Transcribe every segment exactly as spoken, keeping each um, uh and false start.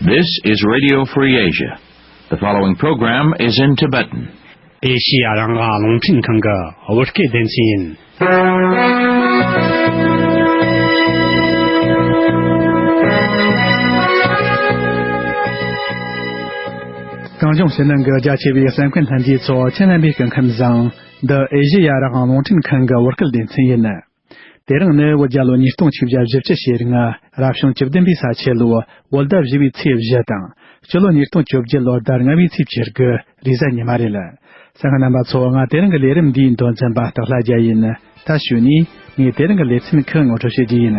This is Radio Free Asia. The following program is in Tibetan. ཨེ་ཤི་ཡ་རང་དབང་རླུང་འཕྲིན་ཁང་གི་བོད་སྐད་སྡེ་ཚན་ཡིན། གངས་ལྗོངས་ཕྱི་ནང་གི་རྒྱ་ཆེ་བའི་གསན་མཁན་ལྷན་རྒྱས་ཚོ་ཁྱེད་རྣམ་པའི་སྐུ་ཁམས་བཟང་། འདི་ཨེ་ཤི་ཡ་རང་དབང་རླུང་འཕྲིན་ཁང་གི་བོད་སྐད་སྡེ་ཚན་ཡིན། དེ་རིང་ནི་བོད་རྒྱལ་ལོ་ཉིས་སྟོང་ཆིག་བརྒྱ་བཞི་བཅུ་ཞེ་ལྔ། རབ་བྱུང་བཅུ་བདུན་པའི་ས་ཁྱི་ལོ། བོད་ཟླ་བཞི་པའི་ཚེས་བཞི་དང་། སྤྱི་ལོ་ཉིས་སྟོང་བཅོ་བརྒྱད་ལོ་ཟླ་ལྔ་པའི་ཚེས་བཅུ་དགུ། རེས་གཟའ་ཉི་མ་རེད། གསན་མཁན་རྣམ་པ་ཚོ། ང་དེ་རིང་གི་ལས་རིམ་འདིའི་མདོ་འཛིན་པ་སྟག་ལྷ་རྒྱལ་ཡིན། ད་གཞུག་ནས་ངས་དེ་རིང་གི་ལེ་ཚན་ཁག་ངོ་སྤྲོད་བྱེད་རྒྱུ་ཡིན།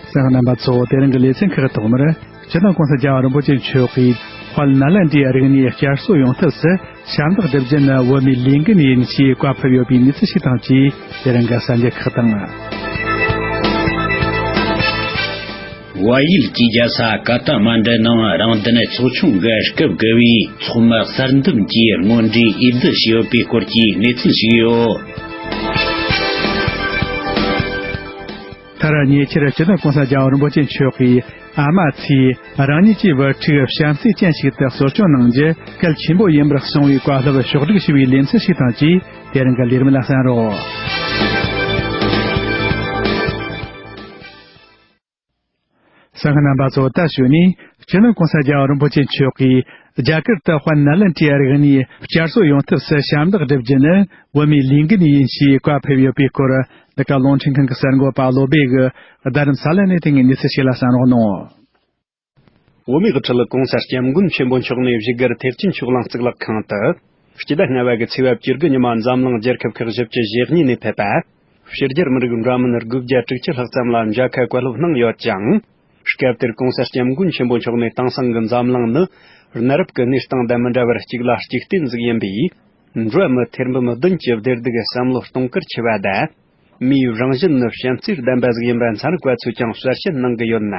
གསན་མཁན་རྣམ་པ་ཚོ། དེ་རིང་གི་ལེ་ཚན་ཁག་ཐོག་མར། སྤྱི་ནོར་༸གོང་ས་༸རྒྱལ་བ་རིན་པོ་ཆེ་མཆོག་གིས་དཔལ་ནཱ་ལེནྡྲའི་རིག་གནས་བསྐྱར་གསོ་ཡོང་ཐབས་སུ་ཞབས་འདེགས་སྒྲུབ་རྒྱུ་ནི་བོད་མིའི་ལས་འགན་ཡིན་ཞེས་བཀའ་ཕེབས་ཡོད་པའི་གནས་ཚུལ་ཞིག་དང་བཅས། དེ་རིང་གི་གསར་འགྱུར་ཁག་དང་། བལ་ཡུལ་གྱི་རྒྱལ་ས་ཀ་ཐ་མན་ཌུ་ནང་རང་བདེན་ཚོགས་ཆུང་གི་སྐབས་དགུ་པའི་ཚོགས་མི་གསར་འདེམས་ཀྱིས་དངོས་འབྲེལ་འོས་བསྡུ་བྱས་ཡོད་པའི་སྐོར་གྱི་གནས་ཚུལ་ཞིག་ཡོད། མཐར་ཉེ་ཆར་སྤྱི་ནོར་༸གོང་ས་༸རྒྱལ་བ་རིན་པོ་ཆེ་མཆོག་གིས་ཨ་མ་ཚོས་རང་ཉིད་ཀྱི་བུ་ཕྲུག་བྱམས་བརྩེ་ཅན་ཞིག་ཏུ་གསོ་སྐྱོང་གནང་རྒྱུ་གལ་ཆེན་པོ་ཡིན་པར་གསུངས་པའི་བཀའ་སློབ་ཕྱོགས་བསྒྲིགས་ཞུ་བའི་ལེ་ཚན་ཞིག་དང་བཅས། དེ་རིང་གི་ལས་རིམ་ལ་གསན་རོགས། གསན་མཁན་རྣམ་པ་ཚོ། ད་གཞུག་ནས་སྤྱི་ནོར་༸གོང་ས་༸རྒྱལ་བ་རིན་པོ་ཆེ་མཆོག་གིས་རྒྱ་གར་དུ་དཔལ་ནཱ་ལེནྡྲའི་རིག་གནས་བསྐྱར་གསོ་ཡོང་ཐབས་སུ་ཞབས་འདེགས་སྒྲུབ་རྒྱུ་ནི་བོད་མིའི་ལས་འགན་ཡིན་ཞེས་བཀའ་ཕེབས་ཡོད་པའི་སྐོར། འདི་ག་རླུང་འཕྲིན་ཁང་གི་གསར་འགོད་པ་བློ་སྦེ་གིས་རྡ་རམ་ས་ལ་ནས་དེ་སྔའི་གནས་ཚུལ་ཞིག་ལ་གསན་རོགས་གནང་། བོད་མིའི་དབུ་ཁྲིད་༸གོང་ས་༸སྐྱབས་མགོན་ཆེན་པོ་མཆོག་ནས་བཞུགས་སྒར་ཐེག་ཆེན་ཆོས་གླིང་གཙུག་ལག་ཁང་དུ། སྤྱི་ཟླ་ལྔ་པ་གི་ཚེས་པ་བཅུ་དགུ་ཉི་མ་འཛམ་གླིང་རྒྱལ་ཁབ་ཁག་བཞི་བཅུ་ཞེ་གཉིས་ནས་ཕེབས་པ། ཕྱི་རྒྱལ་མི་རིགས་འདྲ་མིན་དགུ་བརྒྱ་དྲུག་ཅུ་ལྷག་ཙམ་ལ་མཇལ་ཁ་བཀའ་སློབ་གནང་ཡོད་ཅིང་། སྐབས་དེར་༸གོང་ས་༸སྐྱབས་མགོན་ཆེན་པོ་མཆོག་ནས་དེང་སང་གི་འཛམ་གླིང་ནི་གནའ་རབས་ཀྱི་གནས་སྟངས་དང་མི་འདྲ་བར་གཅིག་ལ་གཅིག་བརྟེན་ཟིག་ཡིན་པས། འགྲོ་བ་མི་ཐེར་འབུམ་བདུན་གྱི་བདེ་སྡུག་བསམ་བློ་གཏོང་གར་ཆེ་བ་དང་། མིའི་རང་བཞིན་ནི་བྱམས་བརྩེ་ལྡན་པ་ཟིག་ཡིན་པ་མཚན་བཀའ་ཚོས་ཀྱང་གསལ་བཤད་གནང་གི་ཡོད་ན།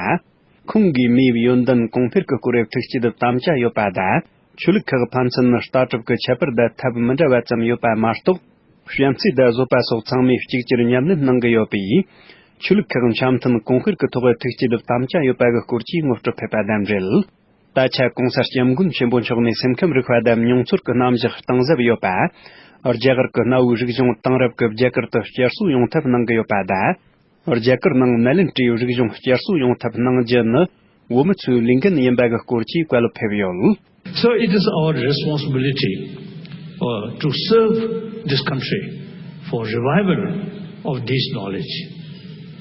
ཁོང་གིས་མིའི་ཡོན་ཏན་གོང་འཕེལ་གྱི་སྐོར་ཐུགས་བསྐྱེད་དམ་བཅའ་ཡོད་པ་དང་། ཆོས་ལུགས་ཁག་ཕན་ཚུན་ལྟ་གྲུབ་ཀྱི་ཁྱད་པར་དང་ཐབས་མི་འདྲ་བ་ཙམ་ཡོད་པ་མ་གཏོགས། བྱམས་བརྩེ་དང་བཟོད་པ་སོགས་ཚང་མས་གཅིག་གྱུར་ཉམས་ལེན་གནང་གི་ཡོད་པས། ཆོས་ལུགས་ཁག་འཆམ་མཐུན་གོང་འཕེལ་གྱི་ཐོག་ཐུགས་བསྐྱེད་དམ་བཅའ་ཡོད་པ་གི་སྐོར་གྱི་ངོ་སྤྲོད་ཕེབས་པ་དང་འབྲེལ། ད་ཆ་༸གོང་ས་༸སྐྱབས་མགོན་ཆེན་པོ་མཆོག་ནས་སེམས་ཁམས་རིག་པ་དང་མྱོང་ཚོར་གྱི་རྣམ་གཞག་གཏིང་ཟབ་ཡོད་པ། རྒྱ་གར་གྱི་གནའ་བོའི་རིག་གཞུང་དེང་རབས་ཀྱི་རྒྱ་གར་དུ་བསྐྱར་གསོ་ཡོང་ཐབས་གནང་གི་ཡོད་པ་དང་། རྒྱ་གར་ནང་ནཱ་ལེནྡྲའི་རིག་གཞུང་བསྐྱར་གསོ་ཡོང་ཐབས་གནང་རྒྱུ་ནི་བོད་མི་ཚོའི་ལས་འགན་ཡིན་པ་གི་སྐོར་གྱི་བཀའ་སློབ་ཕེབས་ཡོད། So it is our responsibility uh, to serve this country for revival of this knowledge.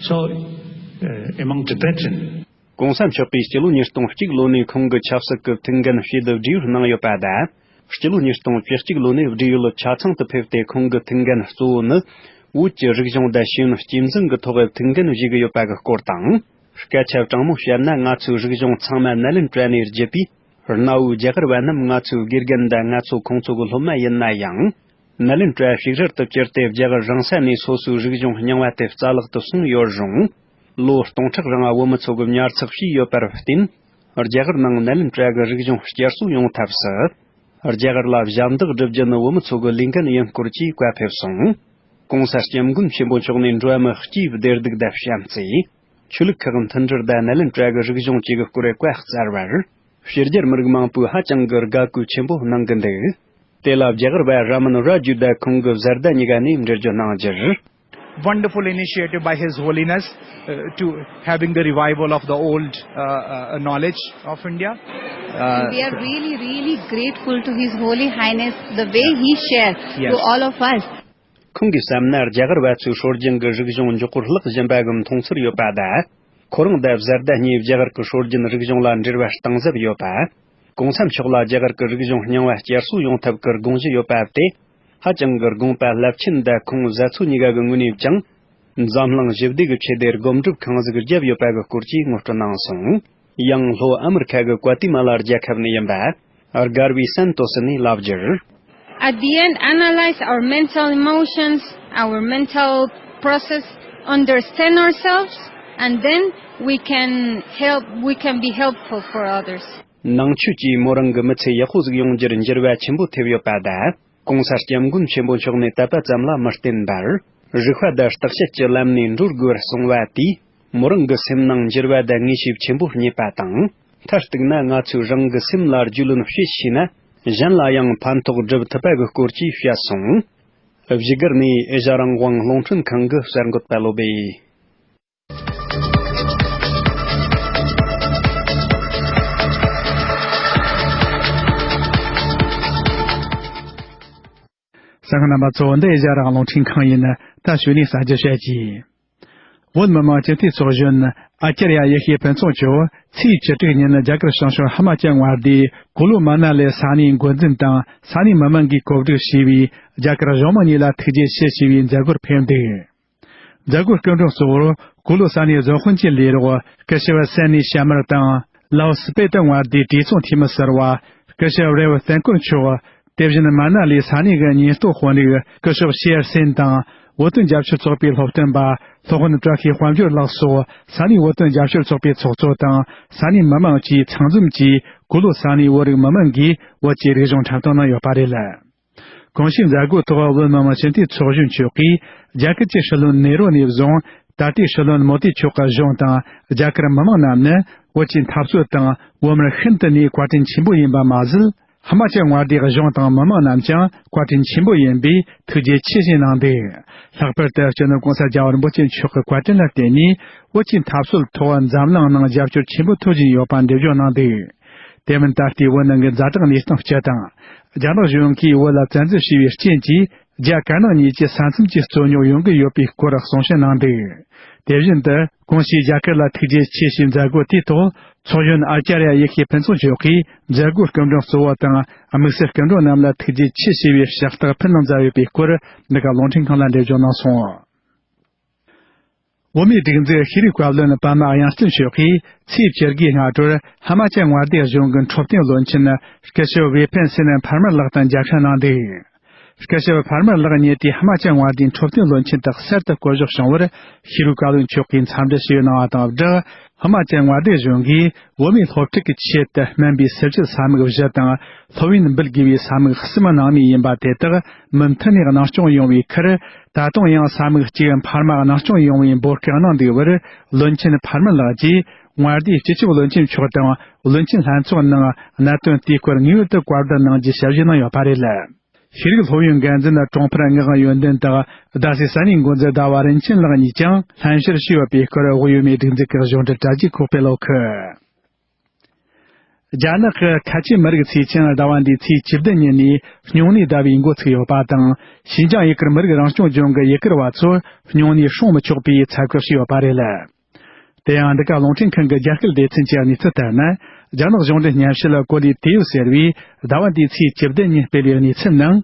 So, uh, among Tibetan གོང་ས་མཆོག་གིས་སྤྱི་ལོ་ཉིས་སྟོང་གཅིག་ལོ་ནས་ཁོང་གི་ཆབ་སྲིད་ཀྱི་ཐུགས་འགན་བཞེས་ཏེ་བགྲེས་ཡོལ་གནང་ཡོད་པ་དང་། སྤྱི་ལོ་ཉིས་སྟོང་བཅུ་གཅིག་ལོ་ནས་བགྲེས་ཡོལ་ཆ་ཚང་དུ་ཕེབས་ཏེ་ཁོང་གི་ཐུགས་འགན་གཙོ་བོ་ནི། བོད་ཀྱི་རིག་གཞུང་དང་ཤེས་ཡོན་གཅེས་འཛིན་གྱི་ཐོག་ཐུགས་འགན་བཞེས་ཀྱི་ཡོད་པ་གི་སྐོར་དང་། སྐད་ཆ་དྲང་མོ་བཤད་ན། ང་ཚོའི་རིག་གཞུང་ཚང་མ་ནཱ་ལེནྡྲ་ནས་བརྒྱུད་པའི་གནའ་བོའི་རྒྱ་གར་བ་རྣམས་ང་ཚོའི་དགེ་རྒན་དང་ང་ཚོ་ཁོང་ཚོ་གི་སློབ་མ་ཡིན་ན་ཡང་། ནཱ་ལེནྡྲ་ཞིག་རལ་དུ་གྱུར་ཏེ་རྒྱ་གར་རང་ས་ནས་སོ་སོའི་རིག་གཞུང་རྙིང་བ་དེ་རྩ་བརླག་ཏུ་སོང་ཡོད་རུང་། ལོ་སྟོང་ཕྲག་རིང་བོད་མི་ཚོ་གི་ཉར་ཚགས་བྱས་ཡོད་པར་བརྟེན། རྒྱ་གར་ནང་ནཱ་ལེནྡྲ་གི་རིག་གཞུང་བསྐྱར་གསོ་ཡོང་ཐབས་སུ། རྒྱ་གར་ལ་ཞབས་འདེགས་སྒྲུབ་རྒྱུ་ནི་བོད་མི་ཚོ་གི་ལས་འགན་ཡིན་སྐོར་གྱི་བཀའ་ཕེབས་སོང་། གོང་ས་སྐྱབས་མགོན་ཆེན་པོ་མཆོག་ནས་འགྲོ་བ་མི་སྤྱིའི་བདེ་སྡུག་དང་བྱམས་བརྩེ། ཆོས་ལུགས་ཁག་མཐུན་སྒྲིལ་དང་ནཱ་ལེནྡྲ་གི་རིག་གཞུང་བཅས་ཀྱི་སྐོར་བཀའ་སྩལ་བར། ཕྱི་རྒྱལ་མི་རིགས་མང་པོས་ཧ་ཅང་གི་དགའ་གུས་ཆེན་པོ་གནང་གི་འདུག་དེ་ལ་རྒྱ་གར་བ་ར་མན་ར་ཇུ་དང་ཁོང་གི་བཟའ་ཟླ་གཉིས་ཀ་ནས་འགྲེལ་བརྗོད་གནང་རྒྱུར། Wonderful initiative by His Holiness uh, to having the revival of the old uh, uh, knowledge of India. Uh, And we are really, really grateful to His Holy Highness the way he shared to yes. all of us. ཁོང་གིས་བསམ་ན། རྒྱ་གར་བ་ཚོའི་སྲོལ་རྒྱུན་གྱི་རིག་གཞུང་མགྱོགས་པོར་བརླག་བཞིན་པ་གི་མཐོང་ཚུལ་ཡོད་པ་དང་། ཁོ་རང་དང་བཟའ་ཟླ་གཉིས་རྒྱ་གར་གྱི་སྲོལ་རྒྱུན་རིག་གཞུང་ལ་འབྲེལ་བ་གཏིང་ཟབ་ཡོད་པ། གོང་ས་མཆོག་ལ་རྒྱ་གར་གྱི་རིག་གཞུང་རྙིང་བ་བསྐྱར་གསོ་ཡོང་ཐབས་ཀྱི་དགོངས་གཞི་ཡོད་པ་དེ། ཧ་ཅང་གི་དགོངས་པ་རླབས་ཆེན་དང་། ཁོང་བཟའ་ཚོ་གཉིས་ཀ་གི་ངོས་ནས་ཀྱང་། འཛམ་གླིང་ཞི་བདེ་གི་ཆེད་དུ་སྒོམ་སྒྲུབ་གང་ཟིག་བརྒྱབ་ཡོད་པ་གི་སྐོར་གྱི་ངོ་སྤྲོད་གནང་སོང་། ཡང་ལྷོ་ཨ་མི་རི་ཁ་གི་ཀུ་ཏི་མ་ལ་རྒྱལ་ཁབ་ནས་ཡིན་པ། སྒར་བི་སན་ཏོ་སི་ནས་ལབ་རྒྱུར། At the end, analyze our mental emotions, our mental process, understand ourselves, and then we can help, we can be helpful for others. ནང་ཆོས་ཀྱིས་མོ་རང་གི་མི་ཚེ་ཡག་པོ་ཟིག་ཡོང་རྒྱུར་འགྱུར་བ་ཆེན་པོ་ཐེབས་ཡོད་པ་དང་། གོང་ས་སྐྱབས་མགོན་ཆེན་པོ་མཆོག་ནས་དད་པ་ཙམ་ལ་མི་བརྟེན་པར། རིག་པ་དང་བརྟག་དཔྱད་ཀྱི་ལམ་ནས་འགྲོ་དགོས་པར་གསུངས་པ་དེས། མོ་རང་གི་སེམས་ནང་འགྱུར་བ་དང་ངེས་ཤེས་ཆེན་པོ་རྙེད་པ་དང་། མཐར་གཏུགས་ན་ང་ཚོས་རང་གི་སེམས་ལ་རྒྱུས་ལོན་བྱེད་ཤེས་ན། གཞན་ལ་ཡང་ཕན་ཐོགས་སྒྲུབ་ཐུབ་པ་གི་སྐོར་གྱིས་བཤད་སོང་། བཞུགས་སྒར་ནས་ཨེ་ཤ་རང་དབང་རླུང་འཕྲིན་ཁང་གི་གསར་འགོད་པ་བློ་བྷེ། གསན་མཁན་རྣམ་པ་ཚོ། འདི་ཨེ་ཤ་རང་དབང་རླུང་འཕྲིན་ཁང་ཡིན། ད་གཞུག་ནས་གསར་འགྱུར་བཤད་ཀྱིས། བོད་མི་མང་སྤྱི་འཐུས་ཚོགས་གཞོན་ཨ་ཅར་ཡ་ཡེ་ཤེས་ཕུན་ཚོགས་མཆོག་ཚེས་བཅུ་དྲུག་ཉིན་རྒྱ་གར་བྱང་ཕྱོགས་ཧི་མ་ཅལ་མངའ་སྡེའི་ཀུ་ལུ་མ་ན་ལི་ས་གནས་འགོ་འཛིན་དང་ས་གནས་མི་མང་གིས་གོ་སྒྲིག་བྱས་པའི་རྒྱ་གར་གཞུང་མང་གཉིས་ལ་ཐུགས་རྗེ་ཆེ་ཞུ་བའི་མཛད་སྒོར་ཕེབས་འདུག། མཛད་སྒོའི་སྐུ་མགྲོན་གཙོ་བོར་ཀུ་ལུ་ས་གནས་བཟོ་དཔོན་གྱི་ལས་རོགས་སྐུ་ཞབས་སན་ནི་ཤ་མར་དང་། ལའོ་སི་པེ་ཏི་མངའ་སྡེའི་གྲོས་ཚོགས་འཐུས་མི་ཟུར་པ་སྐུ་ཞབས་རེ་བ་བསྟན་འཁོར་མཆོག། དེ་བཞིན་མ་ན་ལི་ས་གནས་ཀྱི་ཉེན་རྟོག་དཔོན་རིགས་སྐུ་ཞབས་ཤེར་སེན་དང་། བོད་དོན་རྒྱབ་སྐྱོར་ཚོགས་པའི་སློབ་སྟོན་པ་སློབ་དཔོན་བཀྲ་ཤིས་དཔལ་འབྱོར་ལགས་སོགས་ས་གནས་བོད་དོན་རྒྱབ་སྐྱོར་ཚོགས་པའི་ཚོགས་གཙོ་དང་ས་གནས་མི་མང་བཅས་ཚང་འཛོམས་ཀྱིས་ཀུ་ལུ་ས་གནས་བོད་རིགས་མི་མང་གིས་བོད་ཀྱི་རིག་གཞུང་འཁྲབ་སྟོན་གནང་ཡོད་པ་རེད། གོང་ཞུས་མཛད་སྒོའི་ཐོག་བོད་མི་མང་སྤྱི་འཐུས་ཚོགས་གཞོན་མཆོག་གིས་རྒྱ་གར་གྱི་སྲིད་བློན་ནེ་རུ་ནས་བཟུང་ད་ལྟའི་སྲིད་བློན་མོ་དི་མཆོག་གི་གཞུང་དང་རྒྱ་གར་མི་མང་རྣམས་ནི་བོད་ཀྱི་འཐབ་རྩོད་དང་བོད་མིར་ཤིན་ཏུ་ནས་བཀའ་དྲིན་ཆེན་པོ་ཡིན་པ་མ་ཟད། ཧི་མ་ཅལ་མངའ་སྡེའི་གཞུང་དང་མི་མང་རྣམས་ཀྱང་བཀའ་དྲིན་ཆེན་པོ་ཡིན་པས་ཐུགས་རྗེ་ཆེ་ཞེས་གནང་འདུག། ལྷག་པར་དུ་སྤྱི་ནོར་༸གོང་ས་༸རྒྱལ་བ་རིན་པོ་ཆེ་མཆོག་གི་བཀའ་དྲིན་ལ་བརྟེན་ནས་བོད་ཀྱི་འཐབ་རྩོད་ཐོག་འཛམ་གླིང་ནང་རྒྱབ་སྐྱོར་ཆེན་པོ་ཐོབ་བཞིན་ཡོད་པ་འགྲེལ་བརྗོད་གནང་འདུག། དེ་མིན་ད་ལྟའི་བོད་ནང་གི་ཛ་དྲག་གནས་སྟངས་སྤྱི་དང་། རྒྱ་ནག་གཞུང་གིས་བོད་ལ་བཙན་འཛུལ་བྱས་པའི་རྐྱེན་གྱིས་རྒྱ་དཀར་ནག་གཉིས་ཀྱི་ས་མཚམས་ཀྱི་རྩོད་རྙོག་ཡོང་གི་ཡོད་པའི་སྐོར་གསུང་བཤད་གནང་འདུག། དེ་བཞིན་དུ་གོང་ཞུས་རྒྱ་གར་ལ་ཐུགས་རྗེ་ཆེ་ཞུའི་མཛད་སྒོ་དེའི་ཐོག་ཚོགས་གཞོན་ཨ་ཅཱརྱ་ཡེ་ཤེས་ཕུན་ཚོགས་མཆོག་གིས་མཛད་སྒོའི་སྐུ་མགྲོན་གཙོ་བོ་དང་དམིགས་བསལ་སྐུ་མགྲོན་རྣམས་ལ་ཐུགས་རྗེ་ཆེ་ཞུ་བའི་ཕྱག་རྟགས་ཕུལ་གནང་མཛད་ཡོད་པའི་སྐོར་འདི་ག་རླུང་འཕྲིན་ཁང་ལ་འགྲེལ་བརྗོད་གནང་སོང་། བོད་མིའི་སྒྲིག་འཛུགས་ཤེས་རིག་བཀའ་བློན་པདྨ་དབྱངས་ཅན་མཆོག་གིས་ཚེས་བཅུ་དགུའི་སྔ་དྲོར་ཧི་མ་ཅལ་མངའ་སྡེ་གཞུང་གི་འཕྲོད་བསྟེན་བློན་ཆེན་སྐུ་ཞབས་བེ་ཕན་སི་ནན་འཕར་མར་ལགས་དང་མཇལ་འཕྲད་གནང་འདུག། སྐུ་ཞབས་འཕར་མར་ལགས་ཉིད་དེ་ཧི་མ་ཅལ་མངའ་སྡེའི་འཕྲོད་བསྟེན་བློན་ཆེན་དུ་གསར་དུ་བསྐོ་གཞག་བྱུང་བར་ཤེས་རིག་བཀའ་བློན་མཆོག་གིས་འཚམས་འདྲི་ཞུས་གནང་བ་དང་སྦྲགས། ཧི་མ་ཅལ་མངའ་སྡེ་གཞུང་གིས་བོད་མིའི་སློབ་ཕྲུག་གི་ཆེད་དུ་སྨན་པའི་སིལ་ཅུ་ས་མིག་བཞི་དང་སློབ་ཡོན་འབུལ་དགོས་པའི་ས་མིག་གསུམ་གནང་མུས་ཡིན་པ་དེ་དག་མུ་མཐུད་ནས་གནང་སྐྱོང་ཡོང་བའི་ཁར། ད་དུང་ཡང་ས་མིག་གཅིག་འཕར་མ་གནང་སྐྱོང་ཡོང་བའི་འབོད་སྐུལ་གནང་འདུག་པར། བློན་ཆེན་འཕར་མ་ལགས་ཀྱིས་མངའ་སྡེའི་སྤྱི་ཁྱབ་བློན་ཆེན་མཆོག་དང་བློན་ཆེན་ལྷན་ཚོགས་ནང་གནད་དོན་དེའི་སྐོར་ངེས་པར་དུ་བཀའ་བསྡུར་གནང་རྒྱུའི་ཞལ་བཞེས་གནང་ཡོད་པ་རེད། ཤེས་རིག་སློབ་ཡོན་འགན་འཛིན་གྲོང་འཕེལ་ངག་དབང་ཡོན་ཏན་དང་རྡ་སའི་ས་གནས་འགོ་འཛིན་ཟླ་བ་རིན་ཆེན་ལགས་གཉིས་ཀྱང་ལྷན་བཤེར་ཞུས་ཡོད་པའི་སྐོར་བོད་ཡུལ་མིའི་སྒྲིག་འཛུགས་ཀྱི་གཞུང་འབྲེལ་དྲ་རྒྱའི་ཁོག་པའི་ལོ་ཁུ། རྒྱ་ནག་གི་ཁ་ཆེ་མི་རིགས་ཚོས་ཀྱང་ཟླ་བ་འདིའི་ཚེས་བཅུ་བདུན་ཉིན་ནས་སྨྱུང་གནས་ཟླ་བའི་འགོ་ཚུགས་ཡོད་པ་དང་། ཞིན་ཅང་ཡུ་གུར་མི་རིགས་རང་སྐྱོང་ལྗོངས་ཀྱི་ཡུ་གུར་བ་ཚོར་སྨྱུང་གནས་སྲུང་མི་ཆོག་པའི་ཚ་གྱང་ཞིག་ཡོད་པ་རེད། དེ་ཡང་འདི་ག་རླུང་འཕྲིན་ཁང་གི་རྒྱ་སྐད་སྡེ་ཚན་གྱི་གནས་ཚུལ་ལྟར་ན། རྒྱ་ནག་གཞུང་འབྲེལ་སྙན་ཞུ་ལ་གོ་ལའི་དེའུ་ཟེར་བས་ཟླ་བ་འདིའི་ཚེས་བཅུ་བདུན་ཉིན་སྤེལ་བའི་གནས་ཚུལ་ནང་།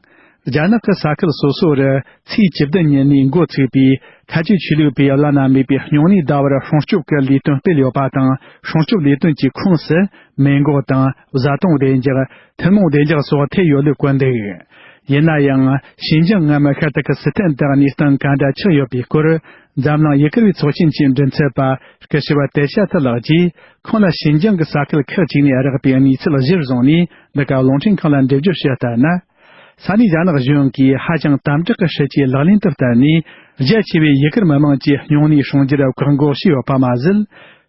རྒྱ་ནག་གི་ས་ཁུལ་སོ་སོ་རུ་ཚེས་བཅུ་བདུན་ཉིན་ནས་འགོ་ཚུགས་པའི་ཁ་ཆེ་ཆོས་ལུགས་པའི་བླ་ན་མེད་པའི་སྨྱུང་གནས་ཟླ་བར་སྲུང་སྐྱོབ་ཀྱི་ལས་དོན་སྤེལ་ཡོད་པ་དང་། སྲུང་སྐྱོབ་ལས་དོན་གྱི་ཁོངས་སུ་མེ་འགོག་དང་བཟའ་བཏུང་བདེ་འཇགས། ཐུན་མོང་བདེ་འཇགས་སོགས་ཐེ་ཡོད་ལུགས་བཀོད་འདུག། ཡིན་ན་ཡང་། ཞིན་ཅང་མངའ་མི་ཤར་ཏུར་ཀི་སི་ཐན་དུ་གནས་སྟངས་ག་འདྲ་ཆགས་ཡོད་པའི་སྐོར། འཛམ་གླིང་ཡུ་གུར་བའི་ཚོགས་ཆེན་གྱི་མགྲིན་ཚབ་པ་སྐུ་ཞབས་ཏེ་ཤ་ཐི་ལགས་ཀྱིས། ཁོང་ལ་ཞིན་ཅང་གི་ས་ཁུལ་ཁག་ཅིག་ནས་རག་པའི་གནས་ཚུལ་གཞིར་བཟུང་ནས། འདི་ག་རླུང་འཕྲིན་ཁང་ལ་འགྲེལ་བརྗོད་ཞུས་ལྟར་ན། ས་གནས་རྒྱ་ནག་གཞུང་གིས་ཧ་ཅང་དམ་དྲག་གི་སྲིད་ཇུས་ལག་ལེན་དུ་བསྟར་ནས། རྒྱ་ཆེ་བའི་ཡུ་གུར་མི་མང་གྱི་སྨྱུང་གནས་སྲུང་རྒྱུར་བཀག་འགོག་བྱས་ཡོད་པ་མ་ཟད།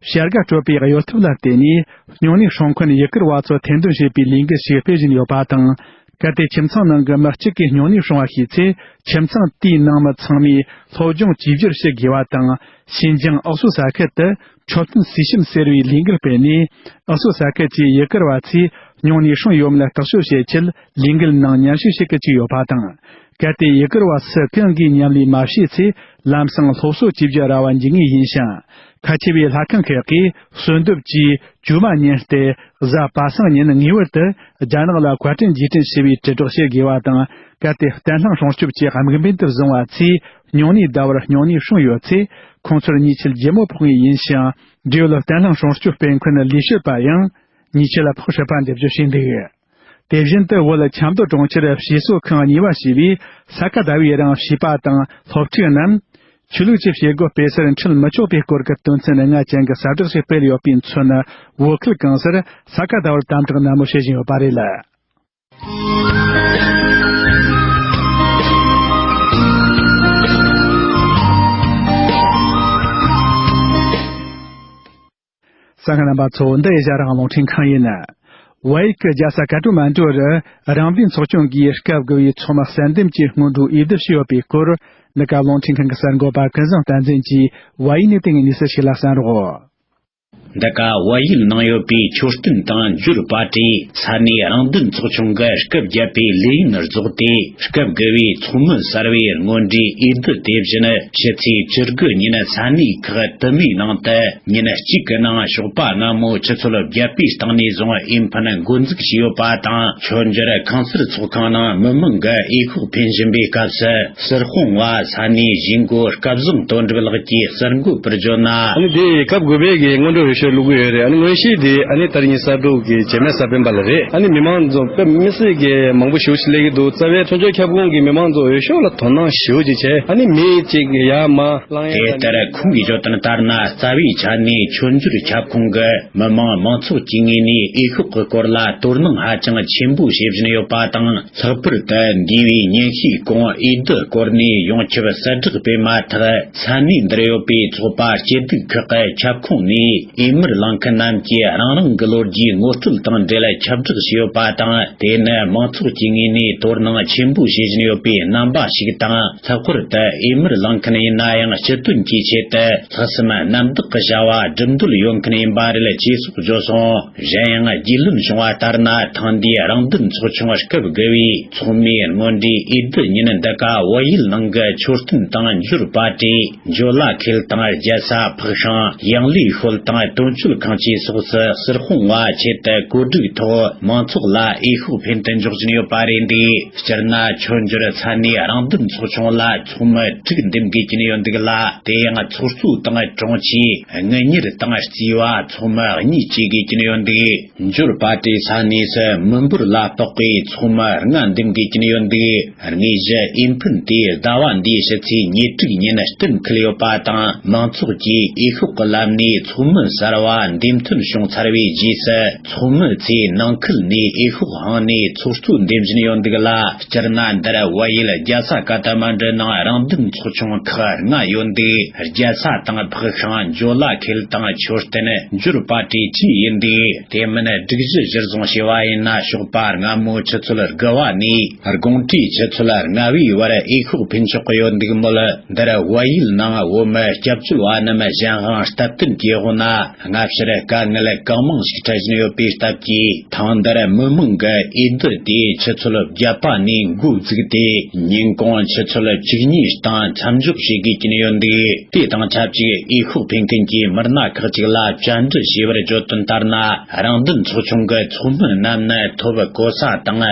བྱ་དགའ་སྤྲོད་པའི་གཡོལ་ཐབས་ལ་བརྟེན་ནས། སྨྱུང་གནས་སྲུང་མཁན་ཡུ་གུར་བ་ཚོ་ཐེར་འདོན་བྱེད་པའི་ལས་འགུལ་ཞིག་སྤེལ་བཞིན་ཡོད་པ་དང་། གལ་ཏེ་ཁྱིམ་ཚང་ནང་གི་མི་གཅིག་གིས་སྨྱུང་གནས་སྲུང་བ་ཤེས་ཚེ། ཁྱིམ་ཚང་དེའི་ནང་མི་ཚང་མས་སློབ་སྦྱོང་བཅོས་བསྒྱུར་བྱེད་དགོས་པ་དང་། ཞིན་ཅང་ཨག་སོ་ས་ཁུལ་དུ་འཕྲོད་བསྟེན་གསོས་བཤམས་ཟེར་བའི་ལས་འགུལ་སྤེལ་ནས། ཨག་སོ་ས་ཁུལ་གྱི་ཡུ་གུར་བ་ཚོས་སྨྱུང་གནས་སྲུང་ཡོད་མེད་ལ་རྟོག་དཔྱོད་བྱེད་ཆེད་ལས་འགུལ་ནང་མཉམ་ཞུགས་བྱེད་ཀྱི་བཅུག་ཡོད་པ་དང་། གལ་ཏེ་ཡུ་གུར་བ་སུ་གང་གིས་མཉམ་ལས་མ་བྱས་ཚེ། ལམ་སང་སློབ་གསོ་བཅོས་བསྒྱུར་ར་བ་འཇུག་ངེས་ཡིན་ཞིང་། ཁ་ཆེ་བའི་ལྷ་ཁང་ཁག་གིས་གསོལ་འདེབས་ཀྱིས་ཇོ་མ་ཉིན་ཏེ་གཟའ་པ་སངས་ཉིན་ངེས་པར་དུ་རྒྱ་ནག་ལ་བཀའ་དྲིན་རྗེས་དྲན་ཞུ་བའི་དྲིལ་སྒྲོག་བྱེད་དགོས་པ་དང་། གལ་ཏེ་བརྟན་ལྷིང་སྲུང་སྐྱོབ་ཀྱི་དམིགས་འབེན་དུ་བཟུང་བ་ཚེ། སྨྱུང་གནས་ཟླ་བར་སྨྱུང་གནས་སྲུང་ཡོད་ཚེ། ཁོང་ཚོར་ཉེས་ཆད་ལྗིད་མོ་ཕོག་ངེས་ཡིན་ཞིང་། འབྲེལ་ཡོད་བརྟན་ལྷིང་སྲུང་སྐྱོབ་སྤེལ་མཁན་ལས་བྱེད་པ་ཡང་ཉེས་ཆད་ལ་ཕོག་སྲིད་པ་འགྲེལ་བརྗོད་བྱས་འདུག། དེ་བཞིན་དུ་བོད་ཆབ་མདོ་གྲོང་ཁྱེར་ཕྱི་སོ་ཁང་གཉིས་པ་ཞེས་པའི་ས་ག་ཟླ་བའི་རིང་བྱིས་པ་དང་སློབ་ཕྲུག་རྣམས་ཆོས་ལུགས་ཀྱི་བྱེད་སྒོ་སྤེལ་སར་འཁྲིད་མི་ཆོག་པའི་སྐོར་གྱི་དོན་ཚན་ལྔ་ཅན་གྱི་གསལ་བསྒྲགས་ཤིག་སྤེལ་ཡོད་པས་མཚོན། བོད་ཁུལ་གང་སར་ས་ག་ཟླ་བར་དམ་དྲག་ནན་མོ་བྱེད་བཞིན་ཡོད་པ་རེད། གསན་མཁན་རྣམ་པ་ཚོ། འདི་ཨེ་ཤ་ཡ་རང་དབང་རླུང་འཕྲིན་ཁང་ཡིན། ཝ་ཡིག་གི་རྒྱལ་ས་ཀ་ཏ་མན་ཌུ་རུ་རང་བདེན་ཚོགས་ཆུང་གིས་སྐབས་དགུ་པའི་ཚོགས་མི་གསལ་འདེམས་ཀྱི་སྔོན་འགྲོའི་འོས་བསྡུ་བྱས་ཡོད་པའི་སྐོར། འདི་ག་རླུང་འཕྲིན་ཁང་གི་གསར་འགོད་པ་ཀུན་བཟང་བསྟན་འཛིན་གྱིས་ཝ་ཡིག་ནས་དེ་སྔའི་གནས་ཚུལ་ཞིག་ལ་གསན་རོགས། འདི་ག་ཝ་ཡིག་ནང་ཡོད་པའི་མཆོད་རྟེན་དང་འབྱོར་པ་ཊི་ས་གནས་རང་བདེན་ཚོགས་ཆུང་གི་སྐབས་བརྒྱད་པའི་ལས་ཡུན་རྫོགས་ཏེ། སྐབས་དགུ་པའི་ཚོགས་མི་གསར་པའི་སྔོན་འགྲོའི་འོས་བསྡུ་དེ་བཞིན་ཕྱི་ཚེས་བཅུ་དགུ་ཉིན་ས་གནས་ཁག་དུ་མའི་ནང་དུ་ཉིན་གཅིག་གི་ནང་ཞོགས་པ་སྔ་མོ་ཆུ་ཚོད་བརྒྱད་པའི་སྟེང་ནས་བཟུང་འོས་འཕེན་འགོ་འཛུགས་བྱས་ཡོད་པ་དང་། མཆོད་འཇོར་ཁང་གསར་ཚོགས་ཁང་ནང་མི་མང་གིས་འོས་ཤོག་འཕེན་བཞིན་པའི་སྐབས་སུ། སུར་ཧོང་བ་ས་གནས་གཞིས་འགོ་སྐལ་བཟང་དོན་གྲུབ་ལགས་ཀྱིས་གསར་འགོད་པར་བརྗོད་ན། ཨ་ནི་དེ་སྐབས་དགུ་པའི་གི་སྔོན་འགྲོ་འོས་ཤོག་བླུག་གི་ཡོད་རེད། ཨ་ནི་དངོས་གཞི་དེ་ཨ་ནི་ད་རིང་གསར་འགོད་ཀྱི་བྱེད་མེད་གསར་སྤེལ་པ་ལ་རེད། ཨ་ནི་མི་མང་ཚོ་དཔེ་མི་སྲིད་ཀྱི་མང་པོ་ཞེ་པོ་ཞིག་སླེབས་ཀྱི་འདུག་རྩ་བའི་མཆོད་འཇོར་ཁྱབ་ཁོངས་ཀྱི་མི་མང་ཚོ་འོས་ཤོག་ལ་དོ་སྣང་ཞེ་པོ་ཅིག་བྱས། ཨ་ནི་མི་གཅིག་ཡར་མར་ལངས་ཡ། དེ་ལྟར་ཁོང་གིས་བརྗོད་དོན་ལྟར་ན། རྩ་བའི་ཆ་ནས་མཆོད་འཇོར་ཁྱབ་ཁོངས་ཀྱི་མི་མང་མང་ཚོགས་ཀྱི་ངོས་ནས་འོས་ཤོག་གི་སྐོར་ལ་དོ་སྣང་ཧ་ཅང་ཆེན་པོ་བྱེད་བཞིན་ཡོད་པ་དང་། ལྷག་པར་དུ་འདས་པའི་ཉིན་ཤས་གོང་འོས་བསྡུ་སྐོར་ནས་ཡོངས་ཁྱབ་གསལ་བསྒྲགས་སྤེལ་མ་ཐག་ས་གནས་འདིར་ཡོད་པའི་ཚོགས་པ་སྐྱིད་སྡུག་ཁག་གི་ཁྱབ་ཁོངས་ནས་འོས་མིར་ལངས་མཁན་རྣམས་ཀྱིས་རང་རང་གི་ལོ་རྒྱུས་ངོ་སྤྲོད་དང་འབྲེལ་ཁྱབ་བསྒྲགས་བྱས་ཡོད་པ་དང་། དེ་ནི་མང་ཚོགས་ཀྱི་ངོས་ནས་དོ་སྣང་ཆེན་པོ་བྱེད་བཞིན་ཡོད་པའི་རྣམ་པ་ཞིག་དང་། ལྷག་པར་དུ་འོས་མིར་ལངས་མཁན་ཡིན་ན་ཡང་སྤྱི་དོན་གྱི་ཆེད་དུ་ལྷག་བསམ་རྣམ་དག་གི་བྱ་བ་སྒྲུབ་འདོད་ཡོད་མཁན་ཡིན་པ་རེད་ཅེས་སོགས་བརྗོད་སོང་། གཞན་ཡང་རྒྱུས་ལོན་བྱུང་བ་ལྟར་ན། ཐེངས་འདིའི་རང་བདེན་ཚོགས་ཆུང་སྐབས་དགུ་པའི་ཚོགས་མིའི་སྔོན་འགྲོའི་འོས་བསྡུ་ཉིན་འདི་ག་བལ་ཡུལ་ནང་གི་མཆོད་རྟེན་དང་འབྱོར་པ་ཊི། འཇོ་ལ་ཁེལ་དང་རྒྱལ་ས་ཕག་ཤང་། ཡང་ལི་ཤོད་དང་དོན་གཅོད་ཁང་བཅས་སོགས་སུ་སུར་ཧོང་བ་ཆེད་དུ་གོ་སྒྲིག་ཐོག་མང་ཚོགས་ལ་འོས་ཤོག་འཕེན་དུ་འཇོག་བཞིན་ཡོད་པ་རེད་འདུག་སྤྱིར་ན་མཆོད་འཇོར་ས་གནས་རང་བདེན་ཚོགས་ཆུང་ལ་ཚོགས་མི་དྲུག་འདེམས་དགོས་ཀྱིན་ཡོད་འདུག་ལ། དེ་ཡང་ཚོགས་གཙོ་དང་དྲུང་ཆེ། དངུལ་གཉེར་དང་རྩིས་པ་ཚོགས་མི་གཉིས་བཅས་དགོས་ཀྱིན་ཡོད་འདུག་འབྱོར་པ་ཊི་ས་གནས་སུ་མི་འབོར་ལ་དཔག་པའི་ཚོགས་མི་ལྔ་འདེམས་དགོས་ཀྱིན་ཡོད་འདུག་དངོས་གཞི་འོས་འཕེན་དེ་ཟླ་བ་འདིའི་ཕྱི་ཚེས་ཉེར་དྲུག་ཉིན་གཏན་འཁེལ་ཡོད་པ་དང་། མང་ཚོགས་ཀྱིས་འོས་ཤོག་གི་ལམ་ནས་ཚོགས་མི་གསར་བ་འདེམས་ཐོན་བྱུང་ཚར་བའི་རྗེས་སུ། ཚོགས་མི་ཚོས་ནང་ཁུལ་ནས་འོས་ཤོག་བང་ནས་ཚོགས་གཙོ་འདེམས་བཞིན་ཡོད་འདུག་ལ། སྤྱིར་ན་འདིར་བལ་ཡུལ་རྒྱལ་ས་ཀ་ཐ་མན་ཌུ་ནང་རང་བདེན་ཚོགས་ཆུང་ཁག་ལྔ་ཡོད་འདུག་རྒྱལ་ས་དང་ཕག་ཤང་། འཇོ་ལ་ཁེལ་དང་མཆོད་རྟེན། འབྱོར་པ་ཊི་བཅས་ཡིན་འདུག་དེ་མིན་སྒྲིག་གཞི་གཞིར་བཟུང་བྱས་པ་ཡིན་ན། ཞོགས་པ་སྔ་མོ་ཆུ་ཚོད་དགུ་པ་ནས་དགོང་དྲོའི་ཆུ་ཚོད་ལྔ་པའི་བར་འོས་ཤོག་འཕེན་ཆོག་གི་ཡོད་འདུག་མོད། འདིར་བལ་ཡུལ་ནང་བོད་མི་སྐྱབས་བཅོལ་བ་རྣམས་གཞན་དབང་སྟབས་བསྟུན་གྱི་འོག་ན། སྔ་ཕྱིར་དཀའ་ངལ་གང་མང་ཞིག་འཕྲད་བཞིན་ཡོད་པའི་སྟབས་ཀྱིས། ཐེངས་འདིར་མི་མང་གི་འོས་བསྡུ་དེ་ཆུ་ཚོད་བརྒྱད་པ་ནས་འགོ་བཙུགས་ཏེ། ཉིན་གུང་ཆུ་ཚོད་བཅུ་གཉིས་སྟེང་མཚམས་འཇོག་བྱེད་དགོས་ཀྱིན་ཡོད་འདུག་དེ་དང་ཆབས་ཅིག་འོས་ཤོག་འཕེན་མཁན་གྱི་མི་སྣ་ཁག་ཅིག་ལ་བཅར་འདྲི་བྱས་པར་བརྗོད་དོན་ལྟར་ན། རང་བདེན་ཚོགས་ཆུང་གི་ཚོགས་མི་རྣམས་ནི་ཐོབ་གོ་ས་དང་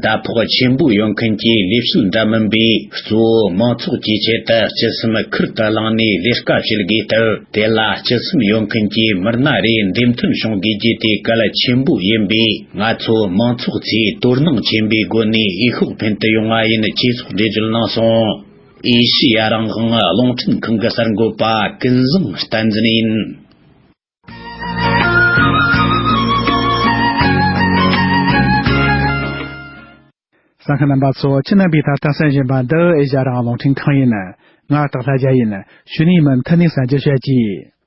ཟླ་ཕོགས་ཆེན་པོ་ཡོད་མཁན་གྱི་ལས་བྱེད་འདྲ་མིན་པས། གཙོ་བོ་མང་ཚོགས་ཀྱི་ཆེད་དུ་སྤྱི་སེམས་ཁུར་དུ་བླངས་ནས་ལས་ཀ་བྱེད་དགོས་སྟབས། དེ་ལ་སྤྱི་སེམས་ཡོད་མཁན་གྱི་མི་སྣ་རེ་འདེམས་ཐོན་བྱུང་དགོས་རྒྱུ་དེ་གལ་ཆེན་པོ་ཡིན་པས། ང་ཚོ་མང་ཚོགས་ཚོས་དོ་སྣང་ཆེན་པོའི་སྒོ་ནས་འོས་ཤོག་འཕེན་དུ་ཡོང་བ་ཡིན་ཅེས་སོགས་འགྲེལ་བརྗོད་གནང་སོང་། ཨེ་ཤེ་ཡ་རང་དབང་རླུང་འཕྲིན་ཁང་གི་གསར་འགོད་པ་ཀུན་བཟང་བསྟན་འཛིན་ཡིན། གསན་མཁན་རྣམ་པ་ཚོ། ཁྱེད་རྣམ་པས་ད་ལྟ་གསན་བཞིན་པ་འདི་ཨེ་ཤ་ཡ་རང་དབང་རླུང་འཕྲིན་ཁང་ཡིན། ང་སྟག་ལྷ་རྒྱལ་ཡིན། གཞུག་ནས་མུ་མཐུད་ནས་གསན་རྒྱུ་བྱེད་ཀྱི།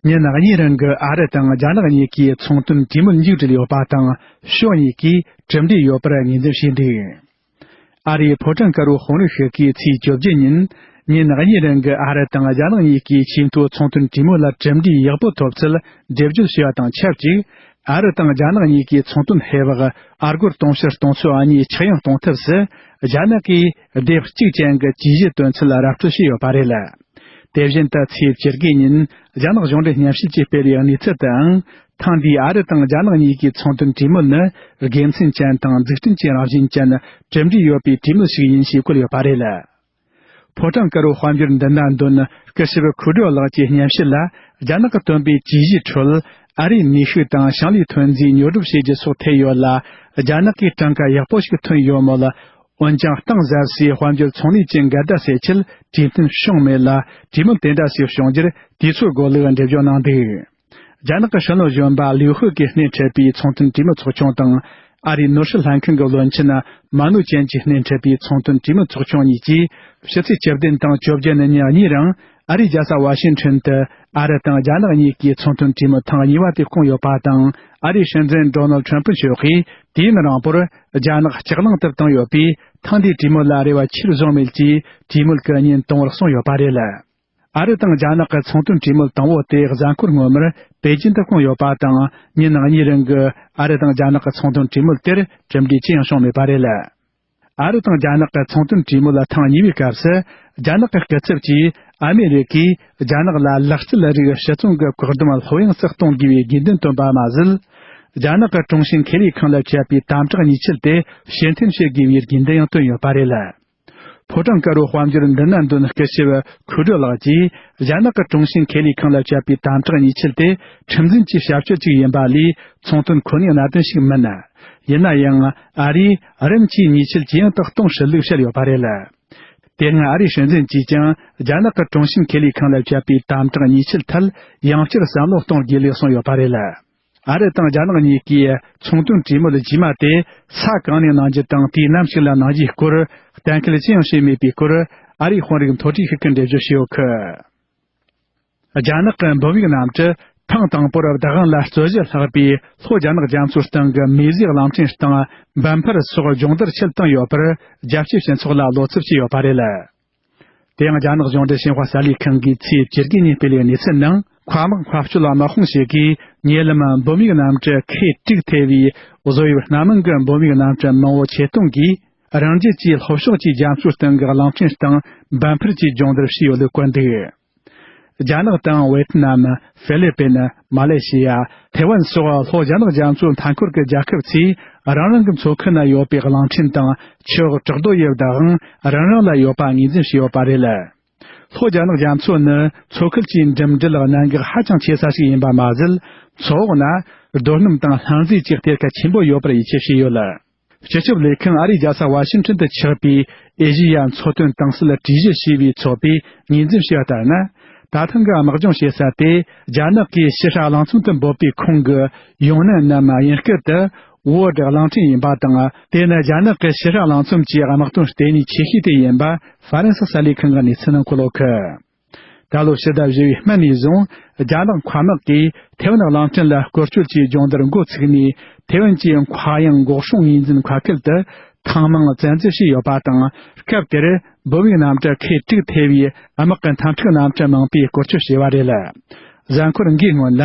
ཉིན་གཉིས་རིང་གི་ཨ་རི་དང་རྒྱ་ནག་གཉིས་ཀའི་ཚོང་དོན་གྲོས་མོལ་མཇུག་བསྒྲིལ་ཡོད་པ་དང་། ཕྱོགས་གཉིས་ཀས་གྲུབ་འབྲས་ཡོད་པར་ངོས་འཛིན་བྱས་འདུག་ཨ་རིའི་ཕོ་བྲང་དཀར་པོའི་དཔོན་རིགས་ཤིག་གིས་ཚེས་བཅོ་བརྒྱད་ཉིན། ཉིན་གཉིས་རིང་གི་ཨ་རི་དང་རྒྱ་ནག་གཉིས་ཀའི་ཆེས་མཐོའི་ཚོང་དོན་གྲོས་མོལ་ལ་གྲུབ་འབྲས་ཡག་པོ་ཐོབ་ཚུལ་འགྲེལ་བརྗོད་བྱས་པ་དང་ཆབས་ཅིག་ཨ་རི་དང་རྒྱ་ནག་གཉིས་ཀའི་ཚོང་དོན་ཧེ་བག་ཨ་སྒོར་དུང་ཕྱུར་སྟོང་ཚོ་གཉིས་ཆག་ཡང་གཏོང་ཐབས་སུ། རྒྱ་ནག་གིས་སྡེབ་གཅིག་ཅན་གྱི་ཇུས་གཞི་བཏོན་ཚུལ་ར་སྤྲོད་བྱས་ཡོད་པ་རེད། དེ་བཞིན་དུ་ཚེས་བཅུ་དགུ་ཉིན་རྒྱ་ནག་གཞུང་འབྲེལ་སྙན་ཞུ་གྱིས་སྤེལ་བའི་གནས་ཚུལ་དུའང་། ཐེངས་འདིའི་ཨ་རི་དང་རྒྱ་ནག་གཉིས་ཀྱི་ཚོང་དོན་གྲོས་མོལ་ནི་དགེ་མཚན་ཅན་དང་འཛུགས་སྐྲུན་གྱི་རང་བཞིན་ཅན་གྲུབ་འབྲས་ཡོད་པའི་གྲོས་མོལ་ཞིག་ཡིན་ཞེས་བཀོད་ཡོད་པ་རེད། ཕོ་བྲང་དཀར་པོའི་དཔལ་འབྱོར་མདུན་ན་འདོན་སྐུ་ཞབས་ཁུ་ཌོ་ལགས་ཀྱི་སྙན་ཞུ་ལ། རྒྱ་ནག་གིས་བཏོན་པའི་ཇུས་གཞིའི་ཁྲོད། ཨ་རིའི་ནུས་ཤུགས་དང་ཞིང་ལས་ཐོན་རྫས་ཉོ་སྒྲུབ་བྱེད་རྒྱུ་སོགས་ཐེ་ཡོད་ལ། རྒྱ་ནག་གིས་གྲངས་ཀ་ཡག་པོ་ཞིག་ཐོན་ཡོད་མོད། འོན་ཀྱང་། གཏིང་ཟབ་སའི་དཔལ་འབྱོར་ཚོང་ལས་ཀྱི་འགལ་ཟླ་སེལ་ཆེད་གྲོས་མཐུན་བྱུང་མེད་ལ། གྲོས་མོལ་དེ་འདྲ་ཞིག་བྱུང་རྒྱུར་དུས་ཚོད་དགོས་ལུགས་འགྲེལ་བརྗོད་གནང་འདུག་རྒྱ་ནག་གི་ཕྱི་སྲིད་གཞོན་པ་ལིའུ་ཧུ་གིས་སྣེ་ཁྲིད་པའི་ཚོང་དོན་གྲོས་མོལ་ཚོགས་ཆུང་དང་། ཨ་རིའི་ནོར་སྲིད་ལྷན་ཁང་གི་བློན་ཆེན་མ་ནུ་ཅན་གྱིས་སྣེ་ཁྲིད་པའི་ཚོང་དོན་གྲོས་མོལ་ཚོགས་ཆུང་གཉིས་ཀྱིས། ཕྱི་ཚེས་བཅུ་བདུན་དང་བཅོ་བརྒྱད་ཉིན་གཉིས་རིང་ཨ་རིའི་རྒྱལ་ས་ཝ་ཤིང་ཊོན་དུ། ཨ་རི་དང་རྒྱ་ནག་གཉིས་ཀྱི་ཚོང་དོན་གྲོས་མོལ་ཐེངས་གཉིས་པ་དེ་བསྐོངས་ཡོད་པ་དང་། ཨ་རིའི་སྲིད་འཛིན་ཌོ་ནལ་ཌི་ཊྲམ་ཕི་མཆོག་གིས་དུས་ཡུན་རིང་པོར་རྒྱ་ནག་ལྕགས་ལང་དུ་བཏང་ཡོད་པས། ཐེངས་འདིའི་གྲོས་མོལ་ལ་རེ་བ་ཆེར་བཟུང་མེད་ཅེས་གྲོས་མོལ་གྱི་ཉིན་དང་པོར་གསུངས་ཡོད་པ་རེད། ཨ་རི་དང་རྒྱ་ནག་གི་ཚོང་དོན་གྲོས་མོལ་དང་པོ་དེ་གཟའ་འཁོར་སྔོན་མར་པེ་ཅིན་དུ་བསྐོངས་ཡོད་པ་དང་། ཉིན་གཉིས་རིང་གི་ཨ་རི་དང་རྒྱ་ནག་གི་ཚོང་དོན་གྲོས་མོལ་དེར་གྲུབ་འབྲས་ཅི་ཡང་བྱུང་མེད་པ་རེད། ཨ་རི་དང་རྒྱ་ནག་གི་ཚོང་དོན་གྲོས་མོལ་ཐེངས་གཉིས་པའི་སྐབས་སུ། རྒྱ་ནག་གི་སྐུ་ཚབ་ཀྱིས་ཨ་མེ་རི་ཀས་རྒྱ་ནག་ལ་ལག་རྩལ་རིགས་ཕྱིར་ཚོང་གི་བཀག་སྡོམ་ལྷོད་ཡངས་སུ་གཏོང་དགོས་པའི་དགོས་འདུན་བཏོན་པ་མ་ཟད། རྒྱ་ནག་གི་ཀྲུང་ཞིན་ཁེ་ལས་ཁང་ལ་བཅད་པའི་དམ་དྲག་ཉེས་ཆད་དེ་ཕྱིར་འཐེན་བྱེད་དགོས་པའི་དགོས་འདུན་ཡང་བཏོན་ཡོད་པ་རེད། ཕོ་བྲང་དཀར་པོའི་དཔལ་འབྱོར་མདུན་ན་འདོན་སྐུ་ཞབས་ཁུ་ཀྲོ་ལགས་ཀྱིས། རྒྱ་ནག་གི་ཀྲུང་ཞིན་ཁེ་ལས་ཁང་ལ་བཅད་པའི་དམ་དྲག་ཉེས་ཆད་དེ་ཁྲིམས་འཛིན་གྱི་བྱ་སྤྱོད་ཅིག་ཡིན་པ་ལས། ཚོང་དོན་ཁོ་ནའི་གནད་དོན་ཞིག་མིན། ཡིན་ན་ཡང་། ཨ་རིས་རིམ་གྱིས་ཉེས་ཆད་ཇེ་ཡང་དུ་གཏོང་སྲིད་ལུགས་བཤད་ཡོད་པ་རེད། དེ་སྔ་ཨ་རིའི་སྲིད་འཛིན་གྱིས་ཀྱང་། རྒྱ་ནག་གི་ཀྲུང་ཞིན་ཁེ་ལས་ཁང་ལ་བཅད་པའི་དམ་དྲག་ཉེས་ཆད་ཐད་ཡང་བསྐྱར་བསམ་བློ་གཏོང་དགོས་ལུགས་གསུངས་ཡོད་པ་རེད། ཨ་རི་དང་རྒྱ་ནག་གཉིས་ཀས་ཚོང་དོན་གྲོས་མོལ་རྗེས་མ་དེ་ས་གང་ནས་གནང་རྒྱུ་དང་། དུས་ནམ་ཞིག་ལ་གནང་རྒྱུའི་སྐོར་གཏན་འཁེལ་ཅི་ཡང་བྱས་མེད་པའི་སྐོར། ཨ་རིའི་དཔོན་རིགས་མཐོ་གྲས་ཤིག་གིས་འགྲེལ་བརྗོད་བྱས་ཡོད་ཀི། རྒྱ་ནག་གི་འབུམ་ཡིག་གནམ་གྲུ་ཐེངས་དང་པོར་བདག་དབང་ལ་རྩོད་གཞི་ལྷག་པའི་ལྷོ་རྒྱ་ནག་རྒྱ་མཚོའི་སྟེང་གི་མེ་བཟོའི་གླིང་ཕྲན་སྟེང་འབབ་འཕར་སོགས་སྦྱོང་བརྡར་ཆེད་བཏང་ཡོད་པར། རྒྱལ་སྤྱིའི་སྤྱི་ཚོགས་ལ་བློ་འཚབ་བྱས་ཡོད་པ་རེད། དེ་ཡང་རྒྱ་ནག་གཞུང་འབྲེལ་ཤིན་ཧྭ་གསར་ལས་ཁང་གིས་ཚེས་བཅུ་དགུ་ཉིན་སྤེལ་བའི་གནས་ཚུལ་ནང་། མཁའ་དམག་མཁའ་སྤྱོད་དམག་དཔུང་ཞིག་གིས་ཉེ་ལམ་འབུམ་ཡིག་གནམ་གྲུ་ཁེ་དྲུག་ཐེ་བའི་བཟོ་དབྱིབས་སྣ་མིན་གྱི་འབུམ་ཡིག་གནམ་གྲུ་མང་བོ་ཆེད་གཏོང་གིས། རང་རྒྱལ་གྱི་ལྷོ་ཕྱོགས་ཀྱི་རྒྱ་མཚོའི་སྟེང་གི་གླིང་ཕྲན་སྟེང་འབབ་འཕར་གྱི་སྦྱོང་བརྡར་བྱས་ཡོད་ལུགས་བཀོད་འདུག། རྒྱ་ནག་དང་ཝེ་ཐི་ནམ། ཧྥི་ལི་པིན། མ་ལེ་ཤི་ཡ། ཐེ་ཝན་སོགས་ལྷོ་རྒྱ་ནག་རྒྱ་མཚོའི་མཐའ་འཁོར་གྱི་རྒྱལ་ཁབ་ཚོས་རང་རང་གི་མཚོ་ཁུལ་ན་ཡོད་པའི་གླིང་ཕྲན་དང་ཆུ་འོག་བྲག་རྡོ་ཡི་བདག་དབང་རང་རང་ལ་ཡོད་པ་ངོས་འཛིན་བྱས་ཡོད་པ་རེད། ལྷོ་རྒྱ་ནག་རྒྱ་མཚོ་ནི་མཚོ་ཁུལ་གྱི་འགྲིམ་འགྲུལ་གནད་འགག་ཧ་ཅང་ཆེ་ས་ཞིག་ཡིན་པ་མ་ཟད། མཚོ་འོག་ན་རྡོ་སྣུམ་དང་ལྷུང་བཟེད་ཀྱི་གཏེར་ཁ་ཆེན་པོ་ཡོད་པར་ཡིད་ཆེས་བྱས་ཡོད། སྤྱི་ཁྱབ་ལས་ཁང་ཨ་རིའི་རྒྱལ་ས་ཝ་ཤིང་ཊོན་དུ་ཆགས་པའི་ཨེ་ཤེ་ཡ་མཚོ་དོན་ཏང་སྲིད་གྲོས་གཞི་ཞེས་པའི་ཚོགས་པས་ངོས་འཛིན་བྱས་པ་ལྟར་ན། ད་ཐེངས་ཀྱི་དམག་སྦྱོང་བྱེད་ས་དེ་རྒྱ་ནག་གིས་ཕྱི་བསྲེག་གླིང་ཚོམ་དུ་འབོད་པའི་ཁོངས་ཀྱི་ཡོང་སྣེ་རྣམས་དབྱིན་སྐད་དུ་ཝོར་ཌི་གླིང་ཕྲན་ཡིན་པ་དང་། དེ་ནི་རྒྱ་ནག་གི་ཕྱི་བསྲེག་གླིང་ཚོམ་གྱི་དམག་དོན་ལྟེ་གནས་ཆེ་ཤོས་དེ་ཡིན་པ་ཧྥ་རན་སི་གསར་ལས་ཁང་གི་གནས་ཚུལ་ནང་འཁོད་ཡོད་ཀི། ད་ལོ་ཕྱི་ཟླ་བཞི་པའི་སྨད་ནས་བཟུང་རྒྱ་ནག་མཁའ་དམག་གིས་ཐེ་ཝན་གླིང་ཕྲན་ལ་སྐོར་སྐྱོད་ཀྱི་སྦྱོང་བརྡར་འགོ་ཚུགས་ནས། ཐེ་ཝན་གྱི་མཁའ་དབྱིངས་འགོག་སྲུང་ངོས་འཛིན་མཁའ་ཁུལ་དུ་ཐེངས་མང་བཙན་འཛུལ་བྱས་ཡོད་པ་དང་། སྐབས་དེར་འབུམ་ཡིག་གནམ་གྲུ་ཁེ་དྲུག་ཐེ་བའི་དམག་གི་འཐབ་འཁྲུག་གནམ་གྲུ་མང་པོས་སྐོར་སྐྱོད་བྱས་པ་རེད། གཟའ་འཁོར་འགའི་སྔོན་ལ་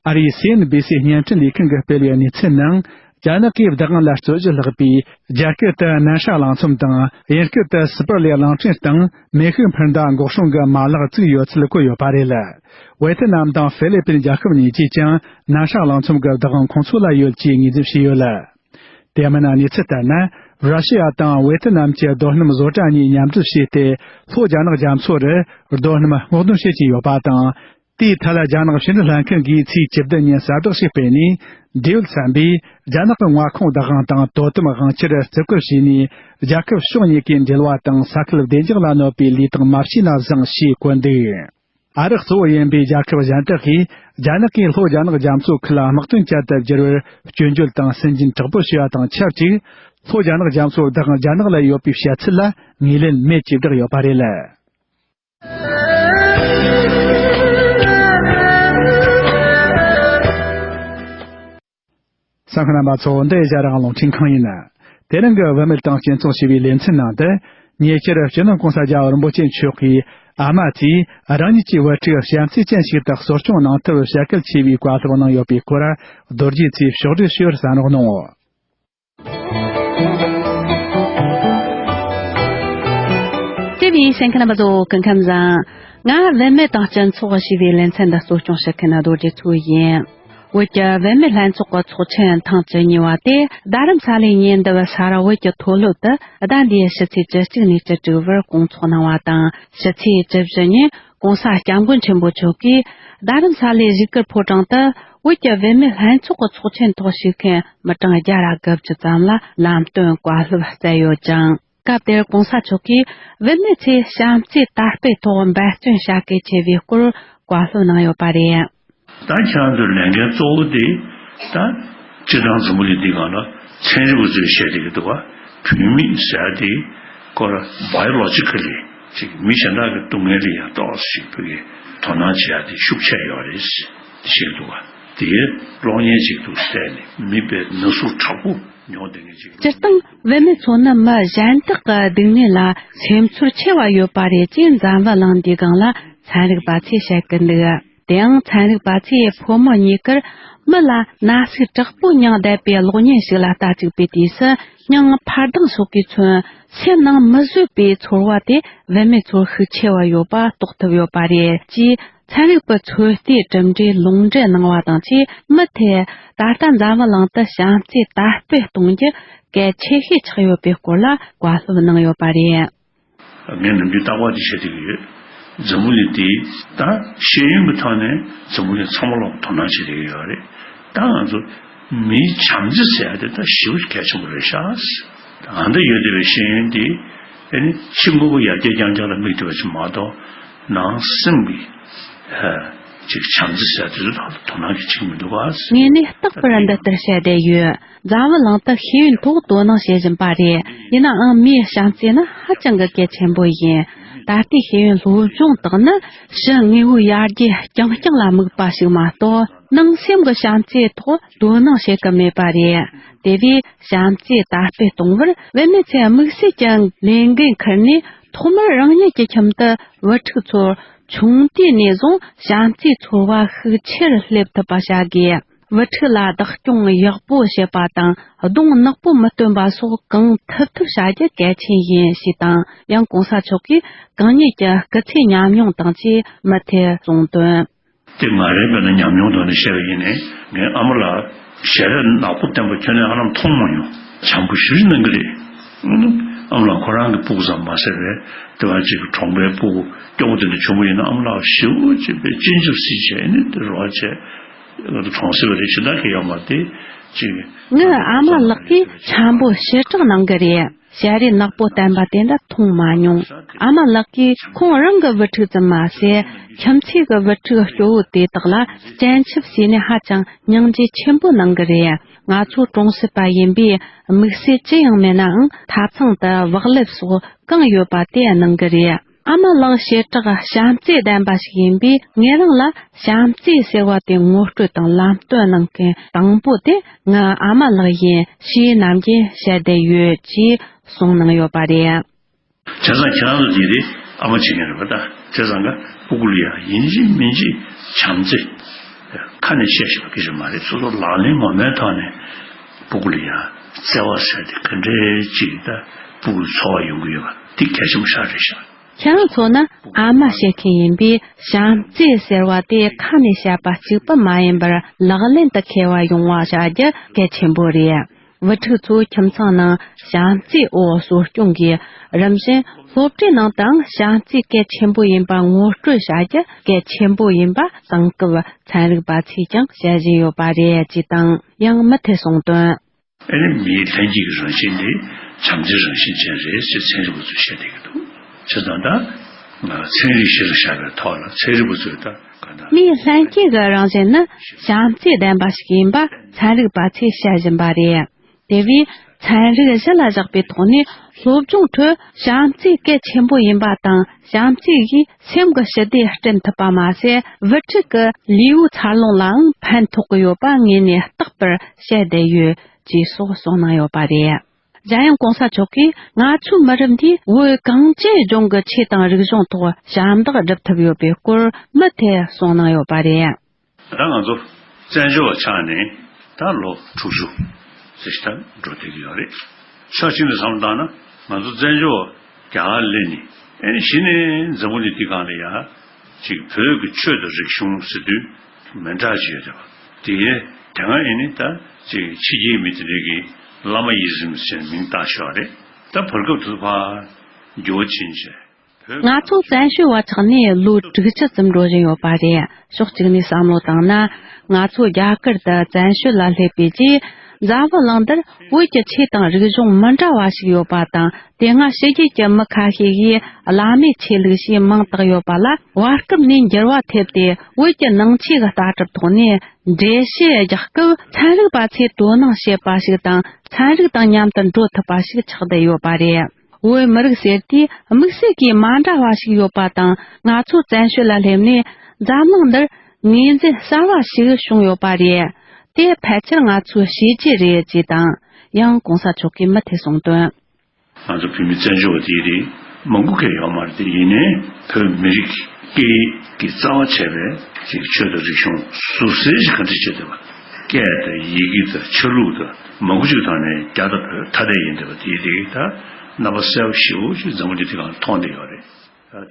ཨ་རིའི་སི་ཨེན་བྷི་སི་བརྙན་འཕྲིན་ལས་ཁང་གིས་སྤེལ་བའི་གནས་ཚུལ་ནང་། རྒྱ་ནག་གིས་བདག་དབང་ལ་རྩོད་གཞི་ལྷག་པའི་རྒྱ་སྐད་དུ་ནན་ཧྲ་གླིང་ཚོམ་དང་། དབྱིན་སྐད་དུ་སི་པར་ལེ་གླིང་ཕྲན་སྟེང་མེ་ཤུགས་འཕུར་མདའ་འགོག་སྲུང་གི་མ་ལག་བཙུགས་ཡོད་ཚུལ་བཀོད་ཡོད་པ་རེད། ཝེ་ཐི་ནམ་དང་ཧྥི་ལི་པིན་རྒྱལ་ཁབ་གཉིས་ཀྱིས་ཀྱང་ནན་ཧྲ་གླིང་ཚོམ་གྱི་བདག་དབང་ཁོང་ཚོ་ལ་ཡོད་ཅེས་ངོས་འཛིན་བྱས་ཡོད། དེ་མིན་གནས་ཚུལ་ལྟར་ན། ར་ཤི་ཡ་དང་ཝེ་ཐི་ནམ་གྱི་རྡོ་སྣུམ་བཟོ་གྲྭ་གཉིས་མཉམ་འབྲེལ་བྱས་ཏེ། ལྷོ་རྒྱ་ནག་རྒྱ་མཚོ་རུ་རྡོ་སྣུམ་སྔོག་འདོན་བྱེད་ཀྱིན་ཡོད་པ་དང་། དེའི་ཐད་ལ་རྒྱ་ནག་ཕྱི་འབྲེལ་ལྷན་ཁང་གིས་ཚེས་བཅུ་བདུན་ཉིན་གསལ་བསྒྲགས་ཤིག་སྤེལ་ནས། འབྲེལ་ཡོད་ཚན་པས་རྒྱ་ནག་གི་མངའ་ཁོངས་བདག་དབང་དང་དོ་དམ་དབང་ཆར་བརྩི་བཀུར་བྱས་ནས། རྒྱལ་ཁབ་ཕྱོགས་གཉིས་ཀའི་འབྲེལ་བ་དང་ས་ཁུལ་བདེ་འཇགས་ལ་གནོད་པའི་ལས་དོན་མ་བྱས་ན་བཟང་ཞེས་བཀོད་འདུག། ཨ་རི་གཙོ་བོ་ཡིན་པའི་རྒྱལ་ཁབ་གཞན་དག་གིས་རྒྱ་ནག་གིས་ལྷོ་རྒྱ་ནག་རྒྱ་མཚོ་ཁུལ་དམག་དོན་ཅན་དུ་བསྒྱུར་བར་སྐྱོན་བརྗོད་དང་སུན་འབྱིན་དྲག་པོ་བྱས་པ་དང་ཆབས་ཅིག། ལྷོ་རྒྱ་ནག་རྒྱ་མཚོ་བདག་དབང་རྒྱ་ནག་ལ་ཡོད་པའི་བཤད་ཚུལ་ལ་ངོས་ལེན་མེད་ཅེས་བསྒྲགས་ཡོད་པ་རེད། གསན་མཁན་རྣམ་པ་ཚོ། འདི་ཨེ་ཤ་ཡ་རང་དབང་རླུང་འཕྲིན་ཁང་ཡིན། དེ་རིང་གི་བུད་མེད་དང་སྤྱི་ཚོགས་ཞེས་པའི་ལེ་ཚན་ནང་དུ། ཉེ་ཆར་སྤྱི་ནོར་༧གོང་ས་༧རྒྱལ་བ་རིན་པོ་ཆེ་མཆོག་གིས་ཨ་མ་ཚོས་རང་ཉིད་ཀྱི་བུ་ཕྲུག་བྱམས་བརྩེ་ཅན་ཞིག་ཏུ་གསོ་སྐྱོང་གནང་ཐབས་ཞལ་བཀོད་ཆེ་བའི་བཀའ་སློབ་གནང་ཡོད་པའི་སྐོར། རྡོ་རྗེ་ཚེ་ཕྱོགས་སྒྲིག་ཞུ་བར་གསན་རོགས་གནང་། དེ་བས་གསན་མཁན་རྣམ་པ་ཚོ་སྐུ་ཁམས་བཟང་། ང་བུད་མེད་དང་སྤྱི་ཚོགས་ཞེས་པའི་ལེ་ཚན་འདི་གཙོ་སྐྱོང་བྱེད་མཁན་རྡོ་རྗེ་མཚོ་ཡིན། བོད་ཀྱི་བུད་མེད་ལྷན་ཚོགས་ཀྱི་ཚོགས་ཆེན་ཐེངས་བཅུ་གཉིས་པ་དེ་རྡ་རམ་ས་ལའི་ཉེ་འདབས་གསར་བོད་ཀྱི་མཐོ་སློབ་ཏུ་ཟླ་འདིའི་ཕྱི་ཚེས་བཅུ་གཅིག་ནས་བཅུ་དྲུག་བར་སྐོང་ཚོགས་གནང་བ་དང་། ཕྱི་ཚེས་བཅུ་བཞི་ཉིན་༧གོང་ས་༧སྐྱབས་མགོན་ཆེན་པོ་མཆོག་གིས་རྡ་རམ་ས་ལའི་གཞིས་ཀར་ཕོ་བྲང་དུ་བོད་ཀྱི་བུད་མེད་ལྷན་ཚོགས་ཀྱི་ཚོགས་ཆེན་ཐོག་ཞུགས་མཁན་མི་གྲངས་བརྒྱ་དང་དགུ་བཅུ་ཙམ་ལ་ལམ་སྟོན་བཀའ་སློབ་སྩལ་ཡོད་ཅིང་། སྐབས་དེར་༧གོང་ས་མཆོག་གིས་བུད་མེད་ཚོས་བྱམས་བརྩེ་དར་སྤེལ་ཐོག་འབད་བརྩོན་བྱ་གལ་ཆེ་བའི་སྐོར་བཀའ་སློབ་གནང་ཡོད་པ་རེད། ད་ཁྱེད་རང་ཚོའི་ལས་འགན་གཙོ་བོ་དེ་ད་སྤྱིར་བཏང་འཛམ་བུ་གླིང་འདིའི་སྒང་ལ་ཚན་རིག་པ་ཚོས་བཤད་བསྡད་ཀྱི་འདུག་བ། བུད་མེད་ཟེར་ཡ་དེ་ཁོ་ར་བྷའི་ཡོ་ལོ་ཇི་ཀ་ལི་ ཅིག་མི་གཞན་དག་གི་སྡུག་བསྔལ་ལ་ཡང་ཏོག་ཙམ་ཞིག་བོད་ཀྱི་དོ་སྣང་བྱེད་ཡ་དེ་ཤུགས་ཆེ་ཡོད་རེད་ཞེས་བཤད་འདུག་ག་དེའི་གློག་བརྙན་ཅིག་འདུག་བལྟས་ནས་མི་དཔེ་ན་ཟུག་དྲག་པོ་མྱོང་བསྡད་མཁན་ཅིག་སྤྱིར་བཏང་བུད་མེད་ཚོ་ནི་མི་གཞན་དག་གི་སྡུག་བསྔལ་ལ་སེམས་ཚོར་ཆེ་བ་ཡོད་པ་རེད་ཅེས་འཛམ་བུ་གླིང་འདིའི་སྒང་ལ་ཚན་རིག་པ་ཚོས་བཤད་ཀྱི་འདུག་དེའང་ཚན་རིག་པ་ཚོས་ཕོ་མོ་གཉིས་ཀར་མི་ལ་ན་ཟུག་དྲག་པོ་མྱངས་བསྡད་པའི་གློག་བརྙན་ཞིག་ལ་ལྟ་བཅུག་པའི་དུས་སུ། སྙིང་འཕར་ལྡིང་སོགས་ཀྱིས་མཚོན་སེམས་ནང་མི་བཟོད་པའི་ཚོར་བ་དེ་བུད་མེད་ཚོར་ཤུགས་ཆེ་བ་ཡོད་པ་རྟོགས་ཐུབ་ཡོད་པ་རེད་ཅེས་ཚན་རིག་པ་ཚོས་ལྟའི་གྲུབ་འབྲས་ལུང་འདྲེན་གནང་བ་དང་ཆེས་མུ་མཐུད་ད་ལྟ་འཛམ་བུ་གླིང་དུ་བྱམས་བརྩེ་དར་སྤེལ་གཏོང་རྒྱུ་གལ་ཆེ་ཤོས་ཆགས་ཡོད་པའི་སྐོར་ལ་བཀའ་སློབ་གནང་ཡོད་པ་རེད། ངས་ནམ་རྒྱུན་རྟག་པར་དེ་བཤད་བསྡད་ཀྱི་ཡོད། འཛམ་བུ་གླིང་འདི་ད་ཤེས་ཡོན་གྱི་ཐོག་ནས་འཛམ་བུ་གླིང་ཚང་མ་ལ་དོ་སྣང་བྱེད་བསྡད་ཀྱི་ཡོད་རེད། ད་ང་ཚོ་མིའི་བྱམས་བརྩེ་ཟེར་ཡ་དེ་ད་ཞེ་པོ་གལ་ཆེན་པོ་རེད་ཤག་ཨ་ད་ཡོད་བསྡད་པའི་ཤེས་ཡོན་འདི་ཨ་ནི་ཕྱི་དངོས་པོ་ཡར་རྒྱས་རྐྱང་རྐྱང་ལ་དམིགས་བསྡད་པ་ཅིག་མ་གཏོགས་ནང་སེམས་ཀྱི་ཨ་ཅིག་བྱམས་བརྩེ་ཟེར་ཡ་དེ་ཚོ་ད་དོ་སྣང་གི་བྱེད་ཀྱི་མི་འདུག་ག་ངས་ནི་རྟག་པར་འདི་ལྟར་བཤད་བསྡད་ཡོད། འཛམ་བུ་གླིང་དུ་ཤེས་ཡོན་ཐོག་དོ་སྣང་བྱེད་བཞིན་པ་རེད། ཡིན་ནའང་མིའི་བྱམས་བརྩེ་ནི་ཧ་ཅང་གི་གལ་ཆེན་པོ་ཡིན། ད་ལྟའི་ཤེས་ཡོན་སློབ་སྦྱོང་དག་ནི་ཕྱི་དངོས་པོའི་ཡར་རྒྱས་རྐྱང་རྐྱང་ལ་དམིགས་པ་ཞིག་མ་གཏོགས་ནང་སེམས་ཀྱི་བྱམས་བརྩེའི་ཐོག་དོ་སྣང་བྱེད་ཀྱི་མེད་པ་རེད། དེ་བས་བྱམས་བརྩེ་དར་སྤེལ་གཏོང་བར་བུད་མེད་ཚོས་དམིགས་བསལ་གྱི་ལས་འགན་འཁུར་ནས་ཐོག་མར་རང་ཉིད་ཀྱི་ཁྱིམ་དུ་བུ་ཕྲུག་ཚོར་ཆུང་དུས་ནས་བཟུང་བྱམས་བརྩེའི་ཚོར་བ་ཤུགས་ཆེར་སླེབས་ཐུབ་པ་བྱ་དགོས། བུ་ཕྲུག་ལ་བདག་སྐྱོང་ཡག་པོ་བྱེད་པ་དང་གདོང་ནག་པོ་མི་སྟོན་པ་སོགས་གང་ཐུབ་ཐུབ་བྱ་རྒྱུ་གལ་ཆེན་ཡིན་ཞེས་དང་། ཡང་གོང་ས་མཆོག་གིས་གང་ཉིད་ཀྱི་སྐུ་ཚེ་ཉམས་མྱོང་དང་བཅས་མུ་མཐུད་གསུངས་དོན། དེ་ང་རའི་དཔེར་ན་ཉམས་མྱོང་ཐོག་ནས་བཤད་པ་ཡིན་ནའི་ངའི་ཨ་མ་ལགས་ཞལ་རས་ནག་པོ་བསྟན་པ་ཁྱོན་ནས་ཧ་ལམ་མཐོང་མ་མྱོང་། བྱམས་པོ་ཞེ་པོ་ཅིག་གནང་གི་རེད། ཨ་མ་ལགས་ཁོ་རང་གི་སྤུ་གུ་ཙམ་མ་ཟད་པའི་དེ་བ་ཅིག་གི་གྲོང་པའི་སྤུ་གུ་སྐྱོ་པོ་དེ་འདྲ་བྱུང་བ་ཡིན་ན་ཨ་མ་ལགས་ཞེ་པོ་ཅིག་པའི་སྤྱན་ཆབ་སྲིད་བྱས་ནས་དེ་རོགས་བྱས། ང་ཚོ་གྲོང་གསེབ་རེ་ཞིག་ད་གི་ཡོད་མ་རེད་ཅིག་ངའི་ཨ་མ་ལགས་ཀྱིས་འཆམ་པོ་ཞེ་དྲག་གནང་གི་རེད། ཞལ་རས་ནག་པོ་བསྟན་པ་དེ་འདྲ་མཐོང་མ་མྱོང་། ཨ་མ་ལགས་ཀྱིས་ཁོང་རང་གི་བུ་ཕྲུག་ཙམ་མ་ཟད་ཁྱིམ་མཚེས་ཀྱི་བུ་ཕྲུག་སྐྱོ་བོ་དེ་དག་ལ་སྤྱན་ཆབ་བྱས་ནས་ཧ་ཅང་སྙིང་རྗེ་ཆེན་པོ་གནང་གི་རེད། ང་ཚོ་གྲོང་གསེབ་པ་ཡིན་པས་དམིགས་བསལ་ཅི་ཡང་མེད་ནའང་ཐབ་ཚང་དུ་བག་ལེབ་སོགས་གང་ཡོད་པ་དེ་གནང་གི་རེད། ཨ་མ་ལགས་ཞེ་དྲག་བྱམས་བརྩེ་ལྡན་པ་ཞིག་ཡིན་པས་ངེད་རང་ལ་བྱམས་བརྩེ་ཟེར་བ་དེ་ངོ་སྤྲོད་དང་ལམ་སྟོན་གནང་མཁན་དང་པོ་དེ་ང་ཨ་མ་ལགས་ཡིན་ཞེས་ནམ་རྒྱུན་བཤད་བསྡད་ཡོད་ཅེས་གསུངས་གནང་ཡོད་པ་རེད། བྱས་ཙང་ཁྱེད་རང་ཚོ་འདི་རེད་ཨ་མ་བྱེད་མཁན་རེད་པ་ད། བྱས་ཙང་ཀ་སྤུ་གུ་ལ་ཡང་ཡིན་གཅིག་མིན་གཅིག་བྱམས་བརྩེ་ཁ་ནས་བཤད་ཤེས་པ་གི་རེད་མ་རེད། སོ་སོ་ལག་ལེན་ངོ་མའི་ཐོག་ནས་སྤུ་གུ་ལ་ཡང་བརྩེ་བ་ཟེར་དེ་ག་འདྲའི་ཅིག་ད་སྤུ་གུ་ལ་ཚོར་བ་ཡོང་གི་ཡོད་པ་འདི་གལ་ཆེན་པོ་ཞིག་རེད་ཤག་ཁྱེད་རང་ཚོ་ནི་ཨ་མ་བྱེད་མཁན་ཡིན་པས་བྱམས་བརྩེ་ཟེར་བ་དེ་ཁ་ནས་བཤད་པ་གཅིག་པུ་མ་ཡིན་པར་ལག་ལེན་དུ་འཁེལ་བ་ཡོང་བ་བྱ་རྒྱུ་གལ་ཆེན་པོ་རེད། བུ་ཕྲུག་ཚོ་ཁྱིམ་ཚང་ནང་བྱམས་བརྩེའི་འོག་གསོ་སྐྱོང་གིས་རིམ་བཞིན་སློབ་གྲྭའི་ནང་དུའང་བྱམས་བརྩེ་གལ་ཆེན་པོ་ཡིན་པ་ངོ་སྤྲོད་བྱ་རྒྱུ་གལ་ཆེན་པོ་ཡིན་པ་དེང་སྐབས་ཚན་རིག་པ་ཚོས་ཀྱང་བཤད་བཞིན་ཡོད་པ་རེད་ཅེས་དང་ཡང་མུ་མཐུད་གསུངས་དོན། ཨ་ནི་མིའི་ལྷན་སྐྱེས་ཀྱི་རང་བཞིན་དེ་བྱམས་བརྩེའི་རང་བཞིན་ཅན་རེད་ཅེས་ཚན་རིག་པ་ཚོས་བཤད་བསྡད་ཀྱི་འདུག་བྱས་ཙང་ད་ང་ཚན་རིག་གཞིར་བཞག་པའི་ཐོག་ལ་ཚན་རིག་པ་ཚོས་ད་ག་ད། མིའི་ལྷན་སྐྱེས་ཀྱི་རང་བཞིན་ནི་བྱམས་བརྩེ་ལྡན་པ་ཞིག་ཡིན་པ་ཚན་རིག་པ་ཚོས་བཤད་བཞིན་པ་རེད། དེ་བས་ཚན་རིག་གཞི་ལ་བཞག་པའི་ཐོག་ནས་སློབ་སྦྱོང་ཁྲོད་བྱམས་བརྩེ་གལ་ཆེན་པོ་ཡིན་པ་དང་བྱམས་བརྩེ་ཡིས་སེམས་ཀྱི་ཞི་བདེ་བསྐྲུན་ཐུབ་པ་མ་ཟད་བུ་ཕྲུག་གི་ལུས་པོའི་འཚར་ལོངས་ལའང་ཕན་ཐོགས་ཀྱི་ཡོད་པ་ངོས་ནས་རྟག་པར་བཤད་བསྡད་ཡོད་ཅེས་སོགས་གསུངས་གནང་ཡོད་པ་རེད། གཞན་ཡང་གོང་ས་མཆོག་གིས་ང་ཚོའི་མི་རབས་འདིས་བོད་གངས་ཅན་ལྗོངས་ཀྱི་ཆོས་དང་རིག་གཞུང་ཐོག་ཞབས་འདེགས་སྒྲུབ་ཐུབ་ཡོད་པའི་སྐོར་མུ་མཐུད་གསུངས་གནང་ཡོད་པ་རེད། ད་ང་ཚོ་བཙན་བྱོལ་བ་ཆགས་ནས་ད་ལོ་དྲུག་ཅུ་ཙམ་ཞིག་ད་འགྲོ་བསྡད་ཀྱི་ཡོད་རེད། ཕྱོགས་གཅིག་ནས་བསམ་བློ་བཏང་ན་ང་ཚོ་བཙན་བྱོལ་བ་རྒྱ་གར་སླེབས་ནས་ཨེ་ནི་གཞི་ནས་འཛམ་བུ་གླིང་འདི་སྒང་ལ་ཡ་ཅིག་བོད་ཀྱི་ཆོས་དང་རིག་གཞུང་ཟེར་དུས་མི་འདྲ་ཅིག་ཡོད་རེད་བ། དེ་དེ་སྔ་ཨེ་ནི་ད་ཅིག་ཕྱི་རྒྱལ་མི་དེ་འདྲས་ཀྱིས་བླ་མ་ཡིད་བཞིན་ཟེར་མིང་བཏགས་ཤག་རེད། ད་བར་སྐབས་དུ་ཕར་འགྱུར་བ་ཕྱིན་བྱས། ང་ཚོ་བཙན་བྱོལ་བ་ཆགས་ནས་ལོ་དྲུག་ཅུ་ཙམ་འགྲོ་བཞིན་ཡོད་པ་རེད། ཕྱོགས་གཅིག་ནས་བསམ་བློ་བཏང་ན། ང་ཚོ་རྒྱ་གར་དུ་བཙན་བྱོལ་ལ་སླེབས་པའི་རྗེས། འཛམ་བུ་གླིང་འདིར་བོད་ཀྱི་ཆོས་དང་རིག་གཞུང་མི་འདྲ་བ་ཞིག་ཡོད་པ་དང་། དེ་སྔ་ཕྱི་རྒྱལ་གྱི་མི་ཁ་ཤས་ཀྱིས་བླ་མའི་ཆོས་ལུགས་ཞེས་མིང་བཏགས་ཡོད་པ་ལ་བར་སྐབས་ནས་འགྱུར་བ་ཐེབས་ཏེ། བོད་ཀྱི་ནང་ཆོས་ཀྱི་ལྟ་གྲུབ་ཐོག་ནས་འགྲེལ་བཤད་རྒྱག་སྐབས། ཚན་རིག་པ་ཚོས་དོ་སྣང་བྱེད་པ་ཞིག་དང་། ཚན་རིག་དང་མཉམ་དུ་འགྲོ་ཐུབ་པ་ཞིག་ཆགས་བསྡད་ཡོད་པ་རེད། བོད་མི་རིགས་ཟེར་དུས་དམིགས་བསལ་གྱིས་མ་འདྲ་བ་ཞིག་ཡོད་པ་དང་། ང་ཚོ་བཙན་བྱོལ་ལ་སླེབས་ནས་འཛམ་གླིང་འདིར་ངོས་འཛིན་གསར་བ་ཞིག་བྱུང་ཡོད་པ་རེད། དེ་ཕལ་ཆེར་ང་ཚོའི་བྱས་རྗེས་རེད་ཅེས་དང་། ཡང་གོང་ས་མཆོག་གིས་མུ་མཐུད་གསུངས་དོན། ང་ཚོ་བོད་མི་བཙན་བྱོལ་བ་དེ་རིགས་མང་པོ་གས་ཡོད་མ་རེད་དེ། ཡིན་ནའི་བོད་མི་རིགས་སྐད་ཡིག་གི་རྩ་བ་བྱས་པའི་ཅིག་ཆོས་དང་རིག་གཞུང་ཟུར་ཟའི་ཞིག་ག་འདྲ་བྱས་བསྡད་པ། སྐད་དང་ཡི་གེ་དང་ཆ་ལུགས་དང་མང་པོ་ཅིག་ཐོག་ནས་རྒྱ་དང་བོད་ཐ་དད་ཡིན་བསྡད་པ་དེ་རིགས་ད་རྣམ་པ་གསལ་པོ་ཞེ་པོ་ཅིག་འཛམ་བུ་གླིང་འདི་སྒང་མཐོང་བསྡད་ཡོད་རེད།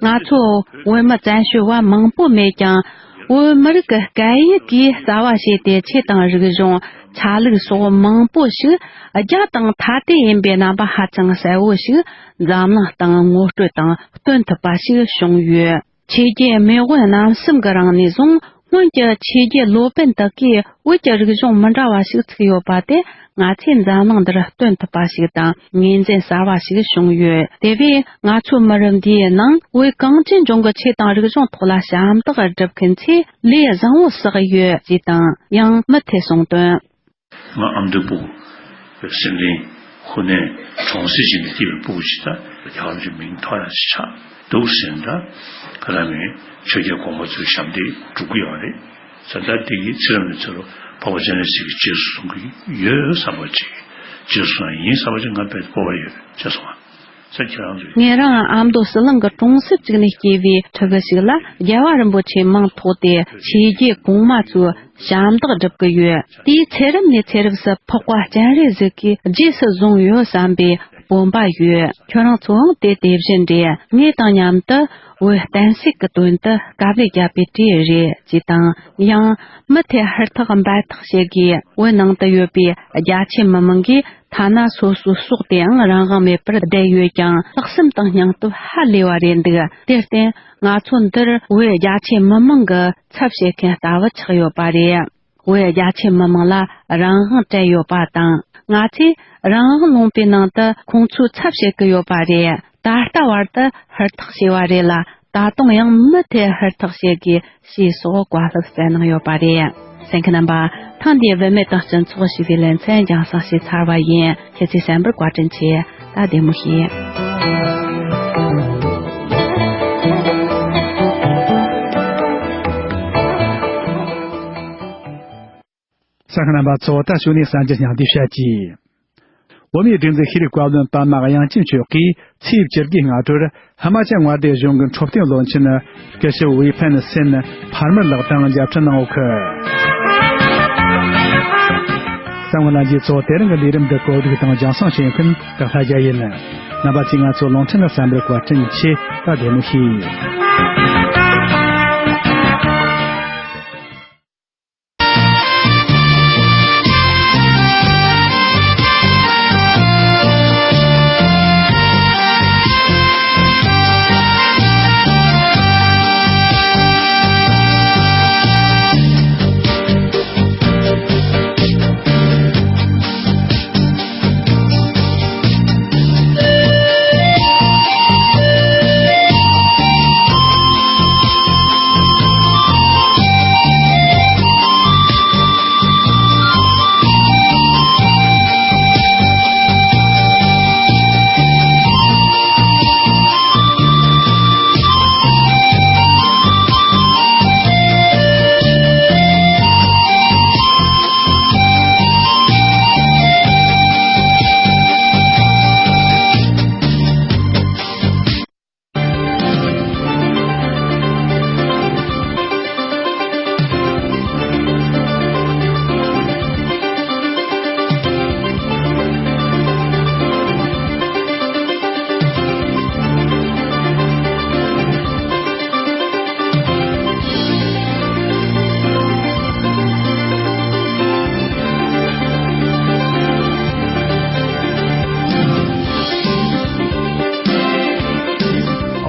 ང་ཚོ་བོད་མི་བཙན་བྱོལ་བ་མང་པོ་མེད་ཀྱང་། བོད་མི་རིགས་ཀྱི་སྐད་ཡིག་གིས་རྩ་བ་བྱས་ཏེ་ཆོས་དང་རིག་གཞུང་། ཆ་ལུགས་སོགས་མང་པོ་ཞིག་རྒྱ་དང་ཐ་དད་ཡིན་པའི་རྣམ་པ་ཧ་ཅང་གསལ་བོ་ཞིག་འཛམ་གླིང་སྟེང་ངོ་སྤྲོད་དང་སྟོན་ཐུབ་པ་ཞིག་བྱུང་ཡོད། ཆོས་བརྒྱུད་མེས་དབོན་རྣམ་གསུམ་གྱི་རིང་ནས་བཟུང་སྔོན་གྱི་ཆོས་བརྒྱུད་སློབ་དཔོན་དག་གིས་བོད་ཀྱི་རིག་གཞུང་མི་འདྲ་བ་ཞིག་ཚུགས་ཡོད་པ་དེ་ང་ཚོས་འཛམ་གླིང་འདིར་སྟོན་ཐུབ་པ་ཞིག་དང་ངོས་འཛིན་གསར་བ་ཞིག་བྱུང་ཡོད། དེ་བས་ང་ཚོའི་མི་རབས་འདིའི་ནང་བོད་གངས་ཅན་ལྗོངས་ཀྱི་ཆོས་དང་རིག་གཞུང་ཐོག་ལ་ཞབས་འདེགས་སྒྲུབ་མཁན་ཚོས་ལས་བཟང་བོ་བསགས་ཡོད་ཅེས་དང་ཡང་མུ་མཐུད་གསུངས་དོན། ང་ཨ་མདོའི་སྤུ་གུ། སེང་ལྡེང་ཧུ་ནན་གྲོང་གསེབ་ཅིག་ནས་སྐྱེས་པའི་སྤུ་གུ་ཅིག་དང་རྒྱ་གར་གྱི་མིང་ཐོགས་ཡག་ཅིག་ཆགས་འདུག་ཟེར་ན། ད་རང་མིང་ཆོས་རྒྱལ་གོང་མ་ཚོའི་ཞབས་འདེགས་སྒྲུབ་ཀྱི་ཡོད་རེད། ས་ད་འདི་གི་ཚེ་རབས་ནས་ཚེ་རབས་འཕགས་པ་སྤྱན་རས་གཟིགས་ཀྱི་རྗེས་སུ་བཟུང་གི་ཡོད་བསམ་པ་ཅིག་རྗེས་སུ་བཟུང་ཡིན་བསམ་པ་ཅིག་ང་དཔེ་སྤོབས་པ་ཡོད་ཅེས་གསུངས་པ། ས་ཁྱེད་རང་ཚོས། ངེད་རང་ཨ་མདོ་ཟི་ལིང་གི་གྲོང་གསེབ་ཅིག་ནས་སྐྱེས་པའི་ཕྲུ་གུ་ཞིག་ལ་རྒྱལ་བ་རིན་པོ་ཆེའི་མིང་ཐོགས་ཏེ་ཆོས་རྒྱལ་གོང་མ་ཚོའི་ཞབས་འདེགས་སྒྲུབ་ཀྱི་ཡོད། དེའི་ཚེ་རབས་ནས་ཚེ་རབས་སུ་འཕགས་པ་སྤྱན་རས་གཟིགས་ཀྱི་རྗེས་སུ་བཟུང་ཡོད་བསམ་པའི་སྤོབས་པ་ཡོད། ཁྱོད་རང་ཚོའང་དེ་དེ་བཞིན་རེད། ངེད་དང་མཉམ་དུ་བོད་བསྟན་སྲིད་ཀྱི་དོན་དུ་དཀའ་ལས་བརྒྱབ་པའི་གྲས་རེད་ཅེས་དང་། ཡང་མུ་མཐུད་ཧུར་ཐག་འབད་ཐག་བྱེད་དགོས། བོད་ནང་དུ་ཡོད་པའི་རྒྱ་ཆེ་མི་མང་གིས་ཐ་ན་སོ་སོའི་སྲོག་དེའང་རང་དབང་མེད་པར་བསྡད་ཡོད་ཀྱང་ལྷག་བསམ་དང་སྙིང་སྟོབས་ཧ་ལས་པ་རེད་འདུག་དེར་བརྟེན་ང་ཚོ་འདིར་བོད་རྒྱ་ཆེ་མི་མང་གི་ཚབ་བྱེད་མཁན་ལྟ་བུ་ཆགས་ཡོད་པ་རེད། བོད་རྒྱ་ཆེ་མི་མང་ལ་རང་དབང་སྤྲད་ཡོད་པ་དང་། ང་ཚོས་རང་དབང་ལུང་པའི་ནང་དུ་ཁོང་ཚོའི་ཚབ་བྱེད་ཀྱི་ཡོད་པ་རེད། ད་ལྟ་བར་དུ་ཧུར་ཐག་བྱས་པ་རེད་ལ། ད་དུང་ཡང་མུ་མཐུད་ཧུར་ཐག་བྱེད་དགོས། ཞེས་སོགས་བཀའ་སློབ་སྩལ་གནང་ཡོད་པ་རེད། གསན་མཁན་རྣམ་པ། ཐེངས་འདིའི་བུད་མེད་དང་སྤྱི་ཚོགས་ཞེས་པའི་ལེ་ཚན་རྒྱང་སྲིང་བྱས་ཚར་བ་ཡིན། ཁྱེད་ཚོས་གསན་པར་བཀའ་དྲིན་ཆེ། ད་བདེ་མོ་བྱོས། གསན་མཁན་རྣམ་པ་ཚོ། ད་གཞུག་ནས་གསར་འགྱུར་སྙིང་བསྡུས་བཤད་ཀྱི། བོད་མིའི་སྒྲིག་འཛུགས་ཤེས་རིག་བཀའ་བློན་པདྨ་དབྱངས་ཅན་མཆོག་གིས་ཚེས་བཅུ་དགུའི་སྔ་དྲོར་ཧི་མ་ཅལ་མངའ་སྡེའི་གཞུང་གི་འཕྲོད་བསྟེན་བློན་ཆེན་སྐུ་ཞབས་ཝི་ཕན་སིན་ཕར་མར་ལགས་དང་མཇལ་འཕྲད་གནང་ཡོད་ཀི། གསན་མཁན་རྣམ་པ་ཚོ། དེ་རིང་གི་ལས་རིམ་འདི་གོ་སྒྲིག་དང་རྒྱང་སྲིང་བྱེད་མཁན་ཀ་ལྷ་རྒྱལ་ཡིན། རྣམ་པ་ཚོས་ང་ཚོའི་རླུང་འཕྲིན་ལ་གསན་པར་བཀའ་དྲིན་ཆེ། ད་བདེ་མོ་བྱོས།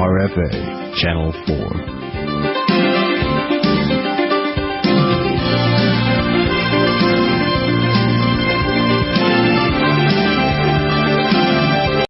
R F A, Channel four.